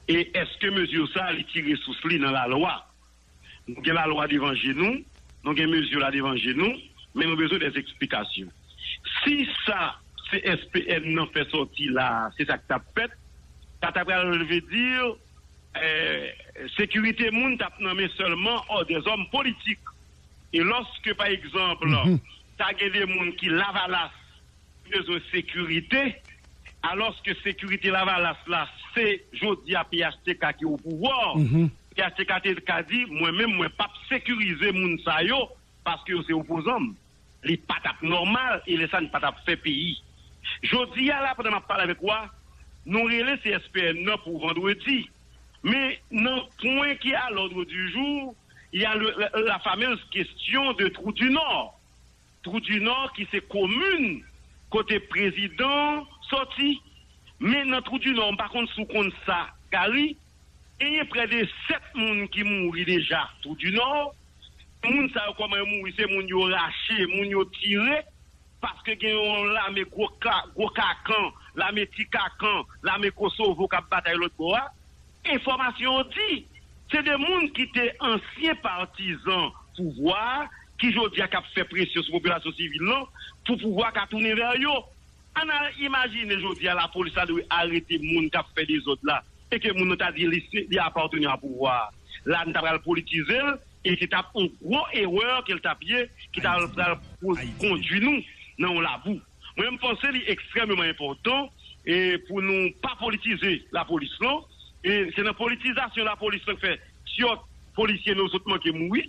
e èske mezi sa li tire sous li nan lalwa? Nou gen lalwa devan je nou, nou gen mezi la devan je nou, men nou bezwen dè eksplikasyon. Si sa C S P N nan fè sòti la, se sa k t ap fèt, sa ta pral vle di eh, sekirite moun t ap nan men sèlman ò dèzòm politik. E lòske, pa egzanp, ta gen de moun ki Lavalas bezwen sekirite, alòske sekirite Lavalas la, se jodi a P H T K ki o pouvwa. P H T K te ka di, mwen menm, mwen p ap sekirize moun sa yo, paske yo se opozan m. Li pa t ap nòmal, e lè sa, n pa t ap fè peyi. Jodi a la, pandan m ap pale avèk ou a, nou rele C S P N nan pou vandredi. Men nan pwen ki a l'ordre du jour, il y a le, la, la fameuse question de Trou du Nord. Trou du Nord ki se komin kote prezidan sòti. Men nan Trou du Nord, m pa konn si w konn sa, Gary, genyen prè de sèt moun ki mouri deja Trou du Nord. Moun sa yo, kòman yo mouri? Se moun yo rache, moun yo tire, paske gen yon lame gwo ka, gwo kakan, lame ti kakan, lame Kosovo k ap batay lòt bò a. Enfòmasyon yo di, se de moun ki te ansyen patizan pouvwa a, ki jodi a k ap fè presyon sou popilasyon sivil lan pou pouvwa a ka tounen vè yo. Ann al imajine jodi a lapolis la dwe arete moun k ap fè dezòd la e ke moun nan ta di li se, li apateni a pouvwa a. La, n ta pral politize l e se t ap yon gwo erè ke l t ap ye ki ta pral kondui nou nan yon labou. Mwen, m panse li ekstrèmeman enpòtan e pou nou pa politize lapolis lan. E se nan politizasyon lapolis lan k fè tyòt polisye nou sot manke mouri.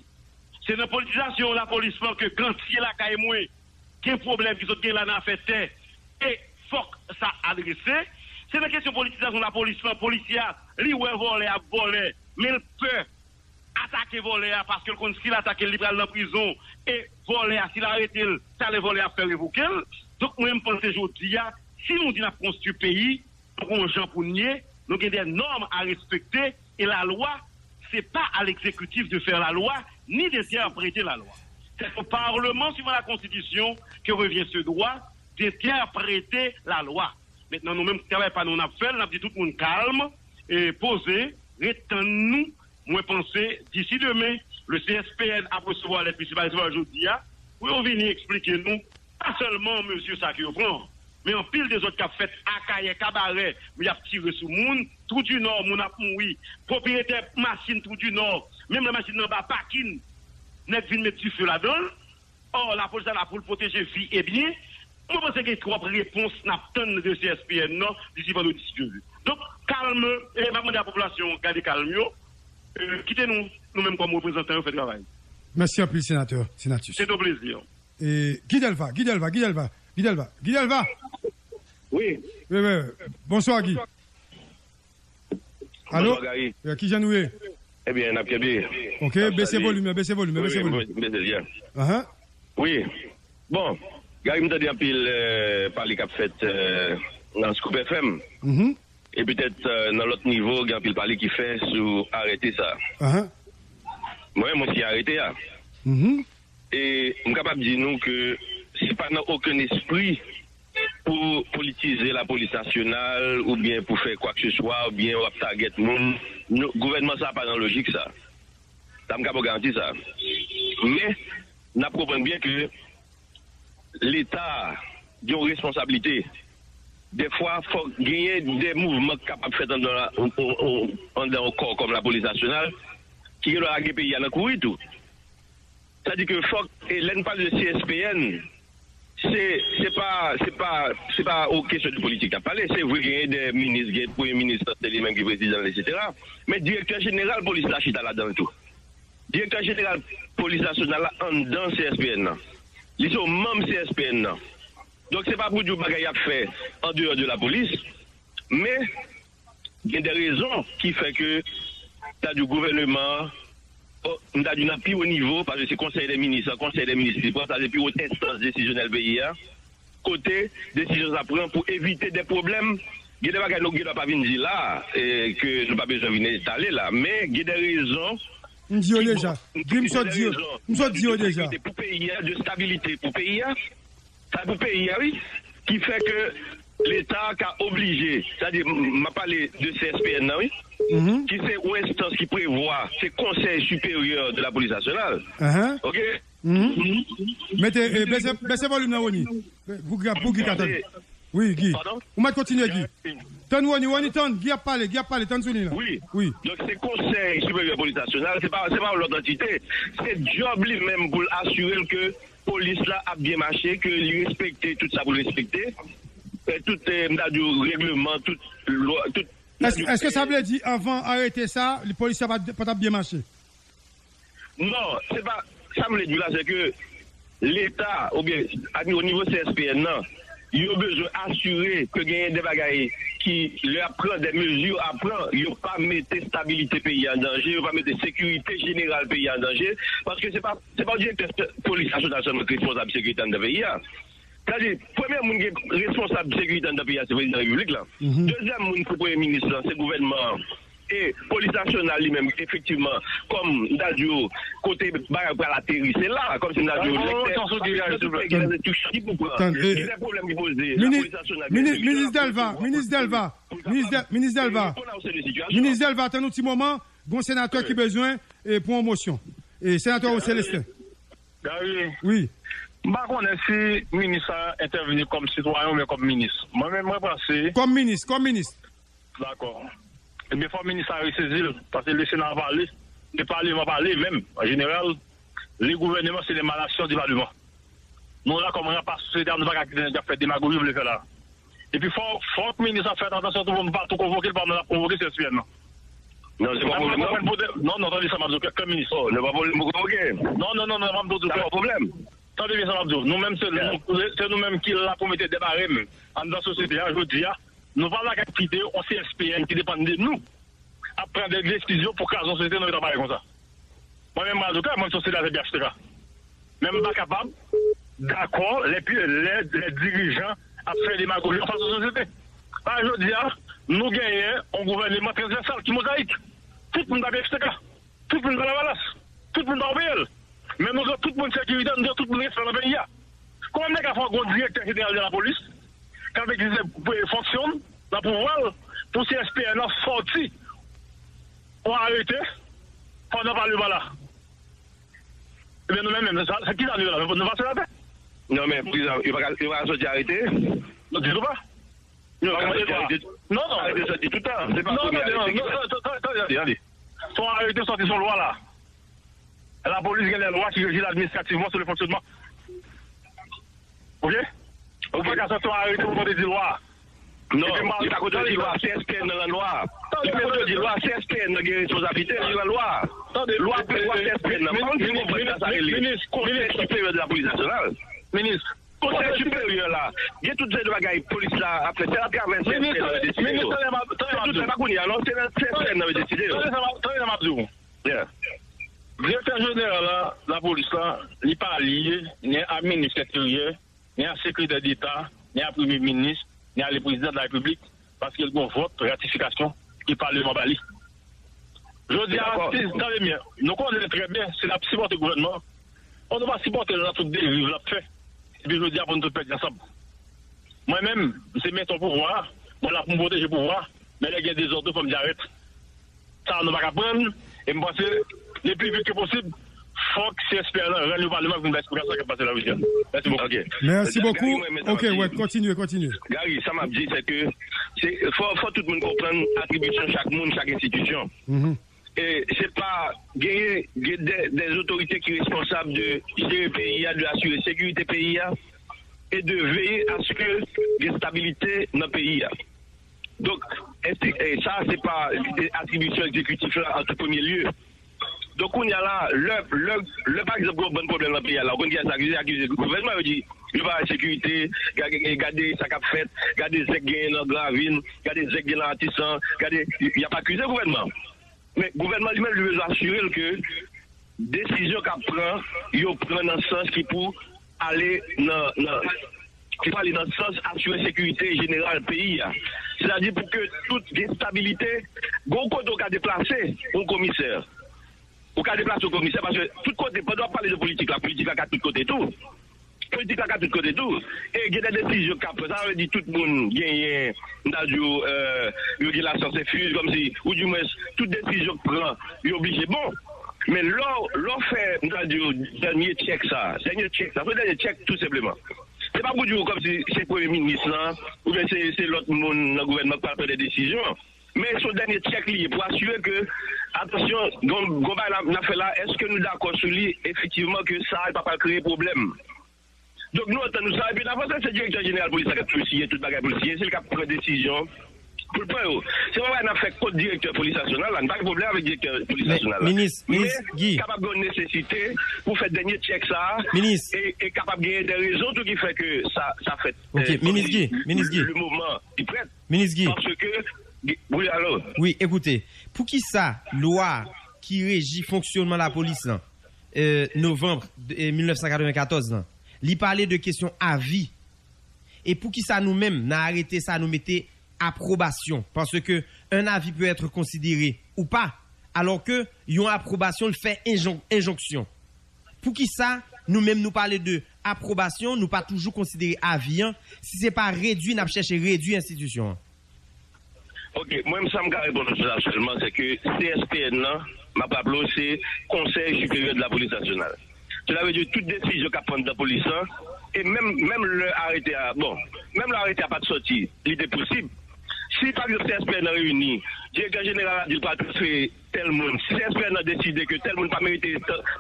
Se nan politizasyon lapolis lan ke gantye lakay mwen gen pwoblèm ki sot gen la nan afè tè e fòk sa adrese. Se nan kesyon politizasyon lapolis lan, polisye a, li wè vòlè ap vòlè, men l pè atake vòlè a paske l konn si l atake l, li pral nan prizon e vòlè a, si l arete l, talè vòlè a ap fè revoke l. Donk, mwen, m panse jodi a, si nou di n ap konstwi peyi, nou gon jan pou n ye, nou gen de nòm a respekte e lalwa, se pa a l'exécutif de faire la loi ni d'interpréter la loi. C'est au Parlement, suivant la Constitution, que revient ce droit d'interpréter la loi. Mentnan, nou menm, travay pa nou n ap fè l, n ap di tout moun kalm, e poze, ret tann nou. Mwen panse, disi demen, le C S P N ap resevwa lèt li, si pa resevwa l jodi a, pou yo vini eksplike nou, pa sèlman mezi sa ke yo pran, men anpil dezòd k ap fèt Akayè, Kabarè, y ap tire sou moun, Trou du Nord, moun ap mouri, pwopriyetè machin Trou du Nord, menm lè machin nan anba pakin, nèg vin met dife ladan l. Ò, lapolis la la pou l pwoteje vi e byen. Mwen panse gen twòp repons n ap tann de C S P N nan disi vandredi, si Dye vle. Donk, kalm, e m ap mande a popilasyon gade kalm yo, e, kite nou, nou menm kòm reprezantan yo, fè travay. Mèsi anpil, senatè Senatus. Se yon plezi. E, Guy Delva, Guy Delva, Guy Delva, Guy Delva, Guy Delva! Wi. Wi, wi, wi. Bonswa, Guy. Alo? Bonswa, Gary. Wi, kijan nou ye? Ebyen, n ap kenbe. Ok, bese volim nan, bese volim nan, bese volim. Wi, wi, m bese l, yeah. Ahan. Wi. Bon, Gary, m tande anpil, eh, pale k ap fèt, eh, nan Scoop F M. Mhm. E petèt, eh, nan lòt nivo, gen anpil pale ki fè sou arete sa. Ahan. Mwen, mwen siyen arete a. Mhm. E m kapab di nou ke se pa nan okenn espri pou politize lapolis nasyonal oubyen pou fè kwakeseswa oubyen w ap tagèt moun. Nou, gouvènman sa a pa nan lojik sa. Sa m ka ba w garanti sa. Men, n ap konprann byen ke Leta gen yon responsablite. Dèfwa, fòk genyen de mouvman k kapab fèt anndan, anndan yon kò kòm lapolis nasyonal ki gen dwa lage peyi a nan kouri tou. Sa di ke fòk, e lè n pale de C S P N, se, se pa, se pa, se pa yon kesyon de politik n ap pale. Se vre, genyen de minis, gen premye minis, se li menm ki prezidan l, etsetera. Men direktè jeneral polis la chita ladan l tou. Direktè jeneral polis nasyonal la anndan C S P N nan. Li se yon manm C S P N nan. Donk, se pa pou di w bagay y ap fè an deyò de lapolis, men gen de rezon ki fè ke, m ta di w, gouvèneman an, o, m ta di w nan pi wo nivo, paske se konsèy dè minis, konsèy dè minis li pran, sa se pi wot enstans desizyonèl peyi a, kote desizyon sa pran pou evite de pwoblèm. Gen de bagay nou gen dwa pa vin di la, e, ke nou pa bezwen vin etale la, men gen de rezon. M di yo deja. Di m sot di yo. M sot di yo deja. Pou peyi a, de stabilite pou peyi a. Sa pou peyi a, wi. Ki fè ke Leta ka oblije, sa di, m ap pale de C S P N nan, wi. Ki se yon enstans ki prevwa, se Conseil Supérieur de la Police Nationale. Oke? Mete, e, bese, bese volim nan, Rony. Pou Guy, pou Guy ka tann. Wi, Guy. Ou mèt kontinye, Guy. Tann Rony, Rony, tann. Guy ap pale, Guy ap pale, tann sou li la. Wi. Wi. Donk, se Konsèy Siperyè Polis Nasyonal, se pa, se pa yon lòt antite. Se djòb li menm pou l asire l ke polis la ap byen mache, ke li respekte tout sa pou l respekte. E tout, e, m ta di w, regleman, tout lwa, tout. Èske, èske sa vle di anvan arete sa, li, polis la pa, pa t ap byen mache? Non, se pa, sa m vle di w la, se ke Leta, oubyen, o nivo C S P N nan, yo bezwen asire ke genyen de bagay ki, lè y ap pran de mezi a pran, yo pa mete stabilite peyi a an danje, yo pa mete sekirite jeneral peyi a an danje, paske se pa, se pa direktè polis nasyonal sèlman ki responsab sekirite anndan peyi a. Sa di, premye moun ki responsab sekirite anndan peyi a, se prezidan repiblik la. Dezyèm moun, se premye minis lan, se gouvènman an. E polis nasyonal li menm, efektivman, kòm m ta di w, kote bagay pral ateri, se la, kòm si m ta di w, lèktè, gen de pwoblèm ki poze, lapolis nasyonal gen de minis, minis Delva, minis Delva, minis Delva, minis Delva, tann yon ti moman, gon senatè ki bezwen, e, pran yon mosyon. E, senatè Celestin. Gary, wi. M pa konnen si minis sa entèvni kòm sitwayen oubyen kòm minis. Mwen menm, mwen panse. Kòm minis, kòm minis. Dakò. Ebyen, fò minis sa resezi l, paske le Sena pale, le Paleman pale menm, an jeneral, le gouvèneman se lemanasyon di Paleman. Nou la kòm ranpa sosyete a, nou pa ka kite nèg ap fè demagoji yo vle fè la. Epi fò, fòk minis la fè atansyon tou pou nou pa tou konvoke l, pa nou ap konvoke C S P N nan. Non, se pa pwoblèm, non. Non, non, tande sa m ap di w, kè, kè minis. Oh, se pa pwoblèm pou konvoke. Non, non, non, non, m ap di w, kè. Se pa pwoblèm. Tande byen sa m ap di w. Nou menm, se nou, se nou menm ki la pou mete de barèm anndan sosyete a, jodi a. Nou pa la k ap kite yon C S P N ki depann de nou ap pran de desizyon pou kraze yon sosyete nan eta parèy konsa. Mwen menm, m pral di w klè, mwen, m se yon senatè P H T K. Men m pa kapab dakò lè, lè, lè dirijan ap fè demagoji anfas yon sosyete. Paske jodi a, nou genyen yon gouvèneman transvèsal ki mozayik. Tout moun pa P H T K. Tout moun pa Lavalas. Tout moun pa O P L. Men nou gen tout moun sekirite, nou gen tout moun respè nan peyi a. Kòman nèg ap fè yon direktè jeneral de lapolis k ap egzèse fonksyon l nan pouvwa l pou C S P N nan sòti yon arete pandan paleman la? Ebyen, nou menm, menm, sa, sa ki sa nou ye la? Nou pa senatè? Non, men, prezidan, yo pa ka, yo pa ka sòti arete? Non, ditou pa. Yo pa ka sòti arete. Non, non. Arete sòti toutan. Se pa premye arete ki fèt. Non, non, non, non, tande, tande. Se yon arete sòti sou lwa la. Lapolis gen de lwa ki reji l administrativman sou le fonksyonman. Oke? Ou pa ka sòti yon arete pou kontredwi lwa. Non, li pa kontredwi lwa, C S P N nan lan lwa. Li pa kontredwi lwa, C S P N nan gen responsablite, li lan lwa. Lwa prevwa C S P N nan. Pa konn si w konprann sa sa rele. Konsèy Siperyè de la Polis Nasyonal. Minis. Konsèy Siperyè la, gen tout seri de bagay polis la ap fè, se atravè C S P N nan yo deside yo. Se tout, se pa kounye a, non, se nan C S P N nan yo deside yo. Tande sa m ap di w. Yeah. Direktè jeneral la, lapolis la, li pa lye ni a minis enteryè, ni a sekretè deta, ni a premye minis, ni a le prezidan de la repiblik, paske l gen yon vòt ratifikasyon ke paleman ba li. Jodi a, si, tande byen, nou konnen trè byen, si l ap sipòte gouvènman an, nou pa sipòte l nan tout deriv l ap fè. Epi jodi a, pou nou tout pèdi ansanm. Mwen menm, m se menton pouvwa a, mwen la pou m pwoteje pouvwa a, men lè gen dezòd tou, fò m di arèt. Sa a nou pa ka pran, e m panse, le pli vit ke posib, fòk C S P N nan rann yo paleman pou n bay esplikasyon sa k ap pase la, wi. Mèsi bokou. Mèsi bokou. Ok, wè, kontinye, kontinye. Gary, sa m ap di, se ke se, fò, fò tout moun konprann atribisyon chak moun, chak enstitisyon. E se pa genyen, gen de, de otorite ki responsab de jere peyi a, de asire sekirite peyi a, e de veye aske gen stabilite nan peyi a. Donk, ensti-, e sa, se pa, e, atribisyon egzekitif la an tou premye lye. Donk, kounye a la, lè, lè, lè pa egzanp, gen yon bann pwoblèm nan peyi a la, ou konn kiyès k akize? Akize gouvènman, yo di, yo pa bay sekirite, gade, gade sa k ap fèt, gade zèk genyen nan Gran Ravin, gade zèk genyen nan Matisan, gade, y ap akize gouvènman. Men gouvènman li menm, li bezwen asire l ke desizyon k ap pran, yo pran nan sans ki pou ale nan, nan, ki pou ale nan sans asire sekirite jeneral peyi a. Sètadi pou ke tout gen estabilite, gon kote w ka deplase yon komisè. Ou ka deplase yon komisè paske tout kote, pandan w ap pale de politik la, politik la ka tout kote tou. Politik la ka tout kote tou. E gen de desizyon k ap pran. Sa vle di tout moun genyen, m ta di w, euh, yo gen la science infuse, kòmsi, ou di mwens, tout desizyon k pran, yo oblije bon. Men lè w, lè w fè, m ta di w, dènye tchèk sa, dènye tchèk sa, se dènye tchèk tou senpleman. Se pa pou di w kòmsi se premye minis lan, oubyen se, se lòt moun nan gouvènman k pral pran de desizyon. Men se yon dènye tchèk li ye pou asire ke, atansyon, gon, gon bagay n ap, n ap fè la, èske nou dakò sou li efektivman ke sa a pa pral kreye pwoblèm? Donk, nou antann nou sa, epi n avanse, se direktè jeneral polis la k ap tou siyen tout bagay pou l siyen, se li k ap pran desizyon pou l pran yo. Se pa bagay n ap fè kont direktè polis nasyonal la, n pa gen pwoblèm avèk direktè polis nasyonal la. Minis, Minis Guy. Men, kapab gen yon nesesite pou fè dènye tchèk sa a, Minis. E, e kapab genyen de rezon tou ki fè ke sa, sa fèt. Ok, Minis Guy, Minis Guy. Le moman ki prèt. Minis Guy. Paske, wi, alo. Wi, ekoute, poukisa lwa ki reji fonksyonman lapolis lan, euh, novanm, euh, mil nèf san katrevenkatòz lan, li pale de kesyon avi. E poukisa nou menm, nan arete sa, nou mete apwobasyon? Paske un avis peut être considéré ou pas, alors que yon apwobasyon, l fè enjon-, enjonksyon. Poukisa nou menm, nou pale de apwobasyon, nou pa toujou konsidere avi an, si se pa redwi, n ap chèche redwi enstitisyon an? Ok, mwen, sa m ka reponn ou sou sa sèlman, se ke C S P N nan, m ap raple w, se Konsèy Siperyè de la Polis Nasyonal. Sela vle di tout desizyon k ap pran nan polis lan, e menm, menm lè arete a, bon, menm lè arete a pa t sòti, li te posib. Si, pa egzanp, C S P N nan reyini, direktè jeneral la di l pral transfere tèl moun, si C S P N nan deside ke tèl moun pa merite,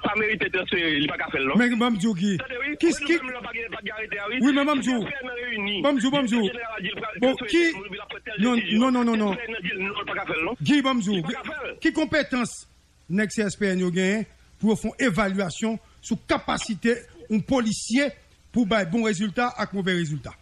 pa merite transfere, li pa ka fè l, non. Men ban m di w ki, tande, wi, ki, wi, ki, nou menm lan pa gen, pa gen arete a, wi. Wi, men ban m di w. Si C S P N nan reyini, ban m di w, ban m di w. Direktè jeneral la di l pral transfere tèl moun, epi l ap fè tèl desizyon. Bon, ki, non, non, non, non, non. Li pa ka fè l, non. Guy, ban m di w. Li pa ka fè l. Ki konpetans nèg C S P N yo genyen pou yo fè yon evalyasyon sou kapasite yon polisye pou bay bon rezilta ak move rezilta?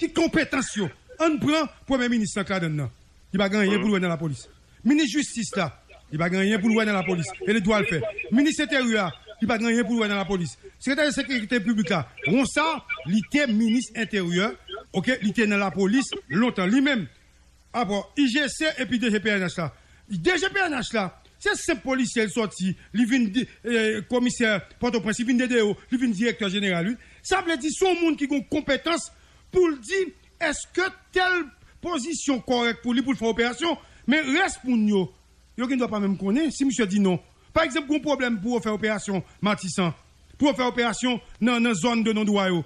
Ki konpetans yo? Ann pran premye minis lan k ladann nan. Li pa gen anyen pou l wè nan lapolis. Minis jistis la, li pa gen anyen pou l wè nan lapolis. E li dwa l fè. Minis enteryè a, li pa gen anyen pou l wè nan lapolis. Sekretè sekirite piblik la, Ronsard, li te minis enteryè, ok, li te nan lapolis lontan. Li menm, apre I G C epi D G P N H la. D G P N H la, se senp polisye l sòti, li vin di, eh, komisè Pòtoprens, li vin D D O, li vin direktè jeneral, wi. Sa vle di, se yon moun ki gen konpetans pou l di, èske tèl pozisyon kòrèk pou li, pou l fè operasyon, men rès moun yo, yo gen dwa pa menm konnen si misye di non. Pa egzanp, gen yon pwoblèm pou yo fè operasyon Matisan, pou yo fè operasyon nan, nan zòn de non dwa yo.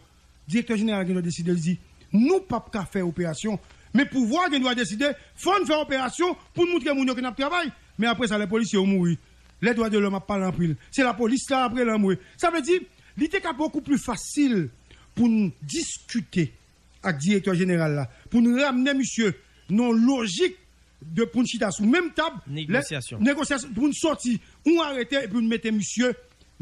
Direktè jeneral gen dwa deside, li di, nou p ap ka fè operasyon, men pouvwa a gen dwa deside, fò n fè operasyon pou n moutre moun yo ke n ap travay. Men apre sa, lè polisye yo mouri, lè dwa de lòm ap pale anpil, se lapolis la ap rele anmwe. Sa vle di, li te ka bokou pli fasil pou n diskite ak direktè jeneral la, pou n ramne misye nan yon lojik de pou n chita sou menm tab, lè, negosyasyon, pou n sòti yon arete epi pou n mete misye,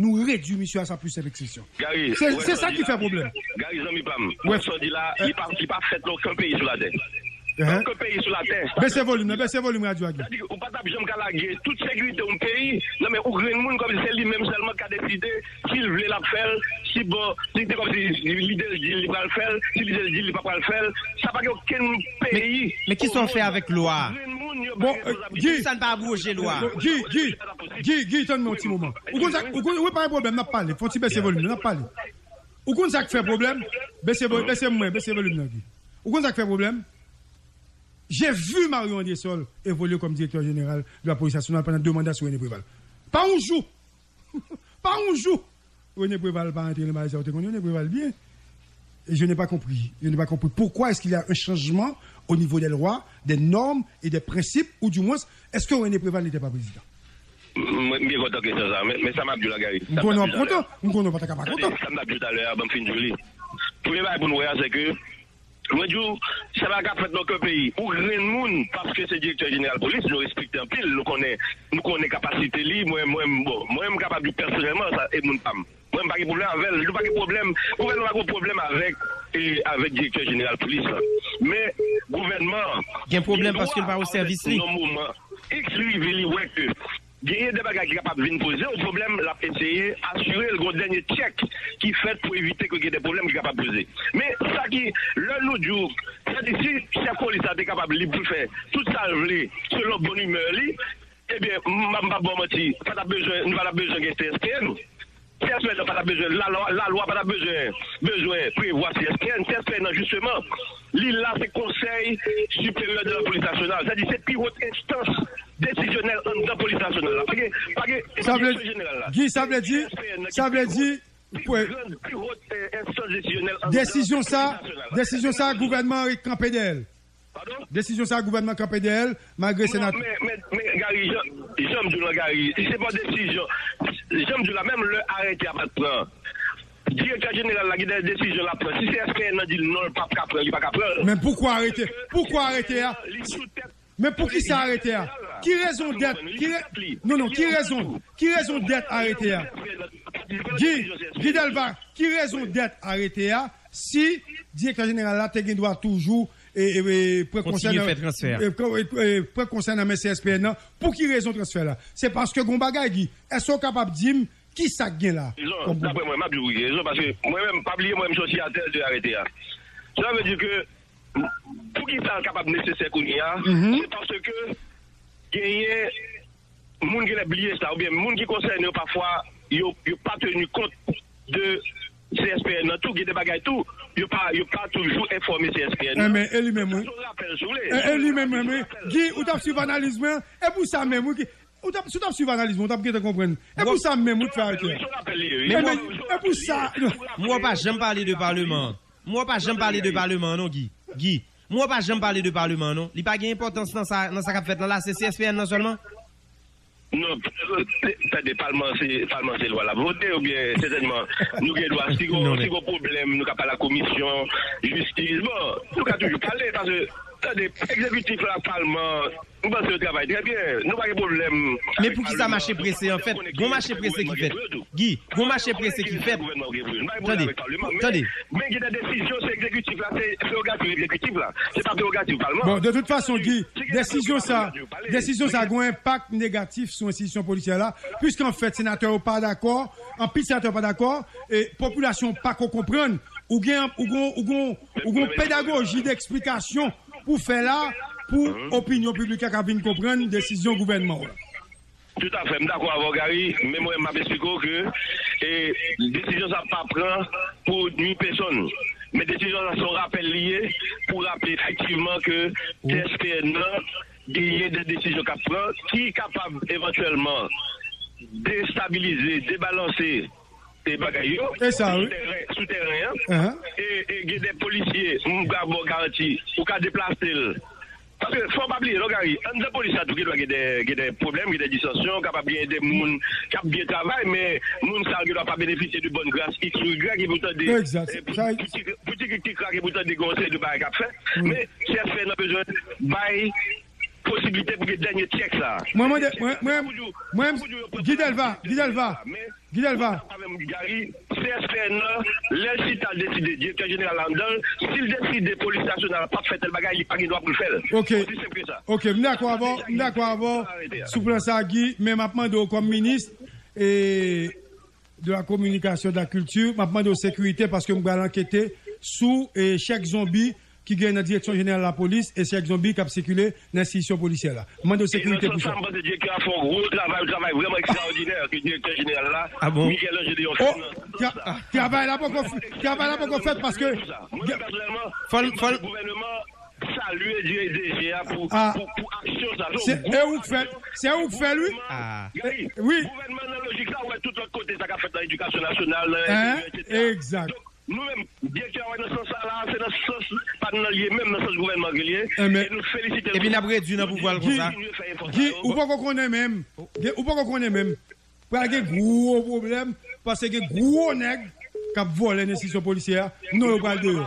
nou redwi misye a sa plis senp ekspresyon. Gary, se, se sa ki fè pwoblèm. Gary, zanmi pa m, wè sa w di la, li pa, li pa fèt nan okenn peyi sou latè. Okenn peyi sou latè. Bese volim nan, bese volim radyo a, Guy. Sa di, ou pa t ap janm ka lage tout sekirite yon peyi nan men yon grenn moun, kòmsi se li menm sèlman k ka deside si l vle l ap fè l, si bon, si se kòmsi lidè l di l li pral fè l, si lidè l di l li pa pral fè l, sa pa gen okenn peyi. Men, men kisa w fè avèk lwa a? Bon, euh, Guy, kisa n pa abwoje lwa a? Guy, Guy, Guy, Guy, tann mwen yon ti moman. Ou konn sa, ou konn, wi, pa gen pwoblèm, n ap pale. Fè yon ti bese volim nan, n ap pale. Ou konn sa k fè pwoblèm? Bese vo-, bese mwen, bese volim nan, Guy. Ou konn sa k fè pwoblèm? J'ai vu Mario Andrésol évoluer comme directeur général de la police nationale pendant deux mandats sous René Préval. Pa yon jou! Pa yon jou! René Préval pa antre nan bagay sa, ou te konn René Préval byen. Et je n'ai pas compris. Je n'ai pas compris. Pourquoi est-ce qu'il y a un changement au niveau des lois, des normes et des principes, ou du moins, est-ce que René Préval n'était pas président? Mwen, m byen kontan kesyon sa, men, men sa m ap di w la, Gary. M konnen w ap kontan, m konnen w pa ta ka pa kontan. Tande, sa m t ap di w talè a, ban m fin di w li. Premye bagay pou nou wè a, se ke Mwen di w, sa pa ka fèt nan okenn peyi. Ou grenn moun, paske se direktè jeneral polis, nou respekte anpil, nou konnen, nou konnen kapasite li. Mwen, mwen, bon, mwen, m kapab di w pèsonèlman, sa e moun pa m. Mwen, m pa gen pwoblèm avè l. Nou pa gen pwoblèm, gouvènman pa gen pwoblèm avèk, e, avèk direktè jeneral polis la. Men, gouvènman an gen pwoblèm paske l pa o sèvis li. Nan moman X rive, li wè ke genyen de bagay ki kapab vin poze yon pwoblèm, l ap eseye asire l gon dènye tchèk ki fèt pou evite ke gen de pwoblèm ki kapab poze. Men sa ki, lè nou di w, sètadi si chèf polis la te kapab lib pou l fè tout sa l vle selon bon imè li, ebyen, m, m p ap ba w manti, pa t ap bezwen, nou pa t ap bezwen gen C S P N. C S P N nan pa t ap bezwen, lalwa, lalwa pa t ap bezwen, bezwen prevwa C S P N. C S P N nan, jisteman, li la, se Konsèy Siperyè de la Polis Nasyonal. Sètadi, se pi wot enstans desizyonèl anndan polis nasyonal la. Pa gen, pa gen, sa vle, direksyon jeneral la. Guy, sa vle di, sa vle di, pi gran, pi wot, eh, enstans desizyonèl anndan polis nasyonal la. Desizyon sa, desizyon sa, gouvènman an kanpe dèyè l. Padon? Desizyon sa, gouvènman kanpe dèyè l, malgre senatè. Non, men, men, men, Gary, jan, jan m di w la, Gary, se pa desizyon. Jan m di w la, menm lè arete a pa t pran, direktè jeneral la gen de desizyon l ap pran. Si C S P N nan di l non, l p ap ka pran, li pa ka pran l. Men poukwa arete? Poukwa arete a? Li sou tèt Men poukisa arete a? Ki rezon dèt? Ki re-, non, non, ki rezon, ki rezon dèt arete a? Guy, Guy Delva, ki rezon dèt arete a si direktè jeneral la te gen dwa toujou e, e, e, pran konsèy nan, e, e, e, pran konsèy nan men C S P N nan? Pou ki rezon transfè la? Se paske gon bagay, Guy. Èske w kapab di m kisa k gen la? Rezon, dapre mwen, m ap di w wi, rezon, paske mwen menm, pa bliye mwen menm se yon siyatè de arete a. Sa vle di ke Poukisa l kapab nesesè kounye a? Se paske genyen moun genlè bliye sa, oubyen moun ki konsène yo pafwa, yo, yo pa teni kont de C S P N nan tou, gen de bagay tou, yo pa, yo pa toujou enfòme C S P N nan. Enben, e li menm, wi. Sa se yon rapèl, si w vle. E, e li menm, wi. Guy, ou t ap swiv analiz mwen, e pou sa menm, wi, Guy. Ou t ap, si w t ap swiv analiz mwen, ou t ap gentan konprann. E pou sa menm, ou t fè arete a. E pou sa. Mwen pa janm pale de paleman an. Mwen pa janm pale de paleman an, non, Guy. Guy, mwen pa janm pale de paleman an, non. Li pa gen enpòtans nan sa, nan sa k ap fèt la, la, se C S P N nan sèlman. Non, tande, palman se, palman se lwa l ap vote, oubyen sètènman, nou gen dwa, si gon, si gon pwoblèm, nou ka pale ak komisyon jistis. Bon, nou ka toujou pale, paske, tande, egzekitif la, palman, M panse yo travay trè byen. Nou pa gen pwoblèm. Men poukisa mache prese an fèt? Gon mache prese ki fèt. Guy, gon mache prese ki fèt. Tande, tande. Men gen de desizyon, se egzekitif la, se prerogativ egzekitif la. Se pa prerogativ palman. Bon, de tout fason, Guy, desizyon sa, desizyon sa gon enpak negatif sou enstitisyon polisyè la, piske an fèt, senatè yo pa dakò, anpil senatè yo pa dakò, e popilasyon pa ko konprann. Ou gen, ou gon, ou gon, ou gon pedagoji deksplikasyon pou fè la, pou opinyon piblik la ka vin konprann desizyon gouvènman w la. Toutafè, m dakò avè w, Gary, men mwen, m ap esplike w ke, e, desizyon sa pa pran pou nui pèsonn. Men desizyon sa se yon rapèl li ye pou raple efektivman ke C S P N nan genyen de desizyon k ap pran ki kapab evantyèlman destabilize, debalanse e bagay yo sou tèren, sou tèren an. E, e gen de polisye, m ka ba w garanti, ou ka deplase l. Paske fò w pa bliye, non, Gary, anndan polis la tou gen dwa gen de, gen de pwoblèm, gen de distansyon, kapab gen de moun k ap byen travay, men moun sa yo gen dwa pa benefisye de bòn gras X ou Y, epi w tande, e, pou, pou ti, pou ti krik ti krak, epi w tande gen yon seri de bagay k ap fèt. Men C S P N nan bezwen bay posiblite pou gen dènye tchèk sa. Mwen mande, mwen, mwen, mwen, Guy Delva, Guy Delva, Guy Delva. Avè m, Gary, C S P N nan, lè l chita, l deside, direktè jeneral la anndan l, si l deside polis nasyonal la p ap fè tèl bagay, li pa gen dwa pou l fè l. Oke. Osi senp ke sa. Oke, m dakò avè w, m dakò avè w sou plan sa, Guy, men m ap mande w kòm minis, e, de la communication, de la culture, m ap mande w sekirite paske m pral ankete sou, e, chèk zonbi ki gen nan direksyon jeneral lapolis e chèk zonbi k ap sikile nan enstitisyon polisyè la. M mande w sekirite pou sa. Sa, m panse direktè a fè yon gwo travay, yon travay vrèman ekstraòdinè ke direktè jeneral la, Michel Ange Léon, fè nan sans sa. Travay la poko f-, travay la poko fèt paske mwen menm pèsonèlman, fò l, fò l, gouvènman salye D G a pou, pou, pou aksyon sa. Se, e ou k fè l, se ou k fè l, wi. Wi. Gouvènman nan lojik sa, ou wè tout lòt kote sa k ap fèt nan edikasyon nasyonal, nan enteryè, etsetera. Egzak. Donk, nou menm, direktè a wè nan sans sa la, se nan sans pa n nan l ye, menm nan sans gouvènman ke l ye. E nou felisite l. Epi n ap redui nan pouvwa l konsa. Guy, ou poko konnen menm. Ou poko konnen menm. Pral gen gwo pwoblèm, paske gen gwo nèg k ap vòlè nan enstitisyon polisyè a, non yo pral deyò.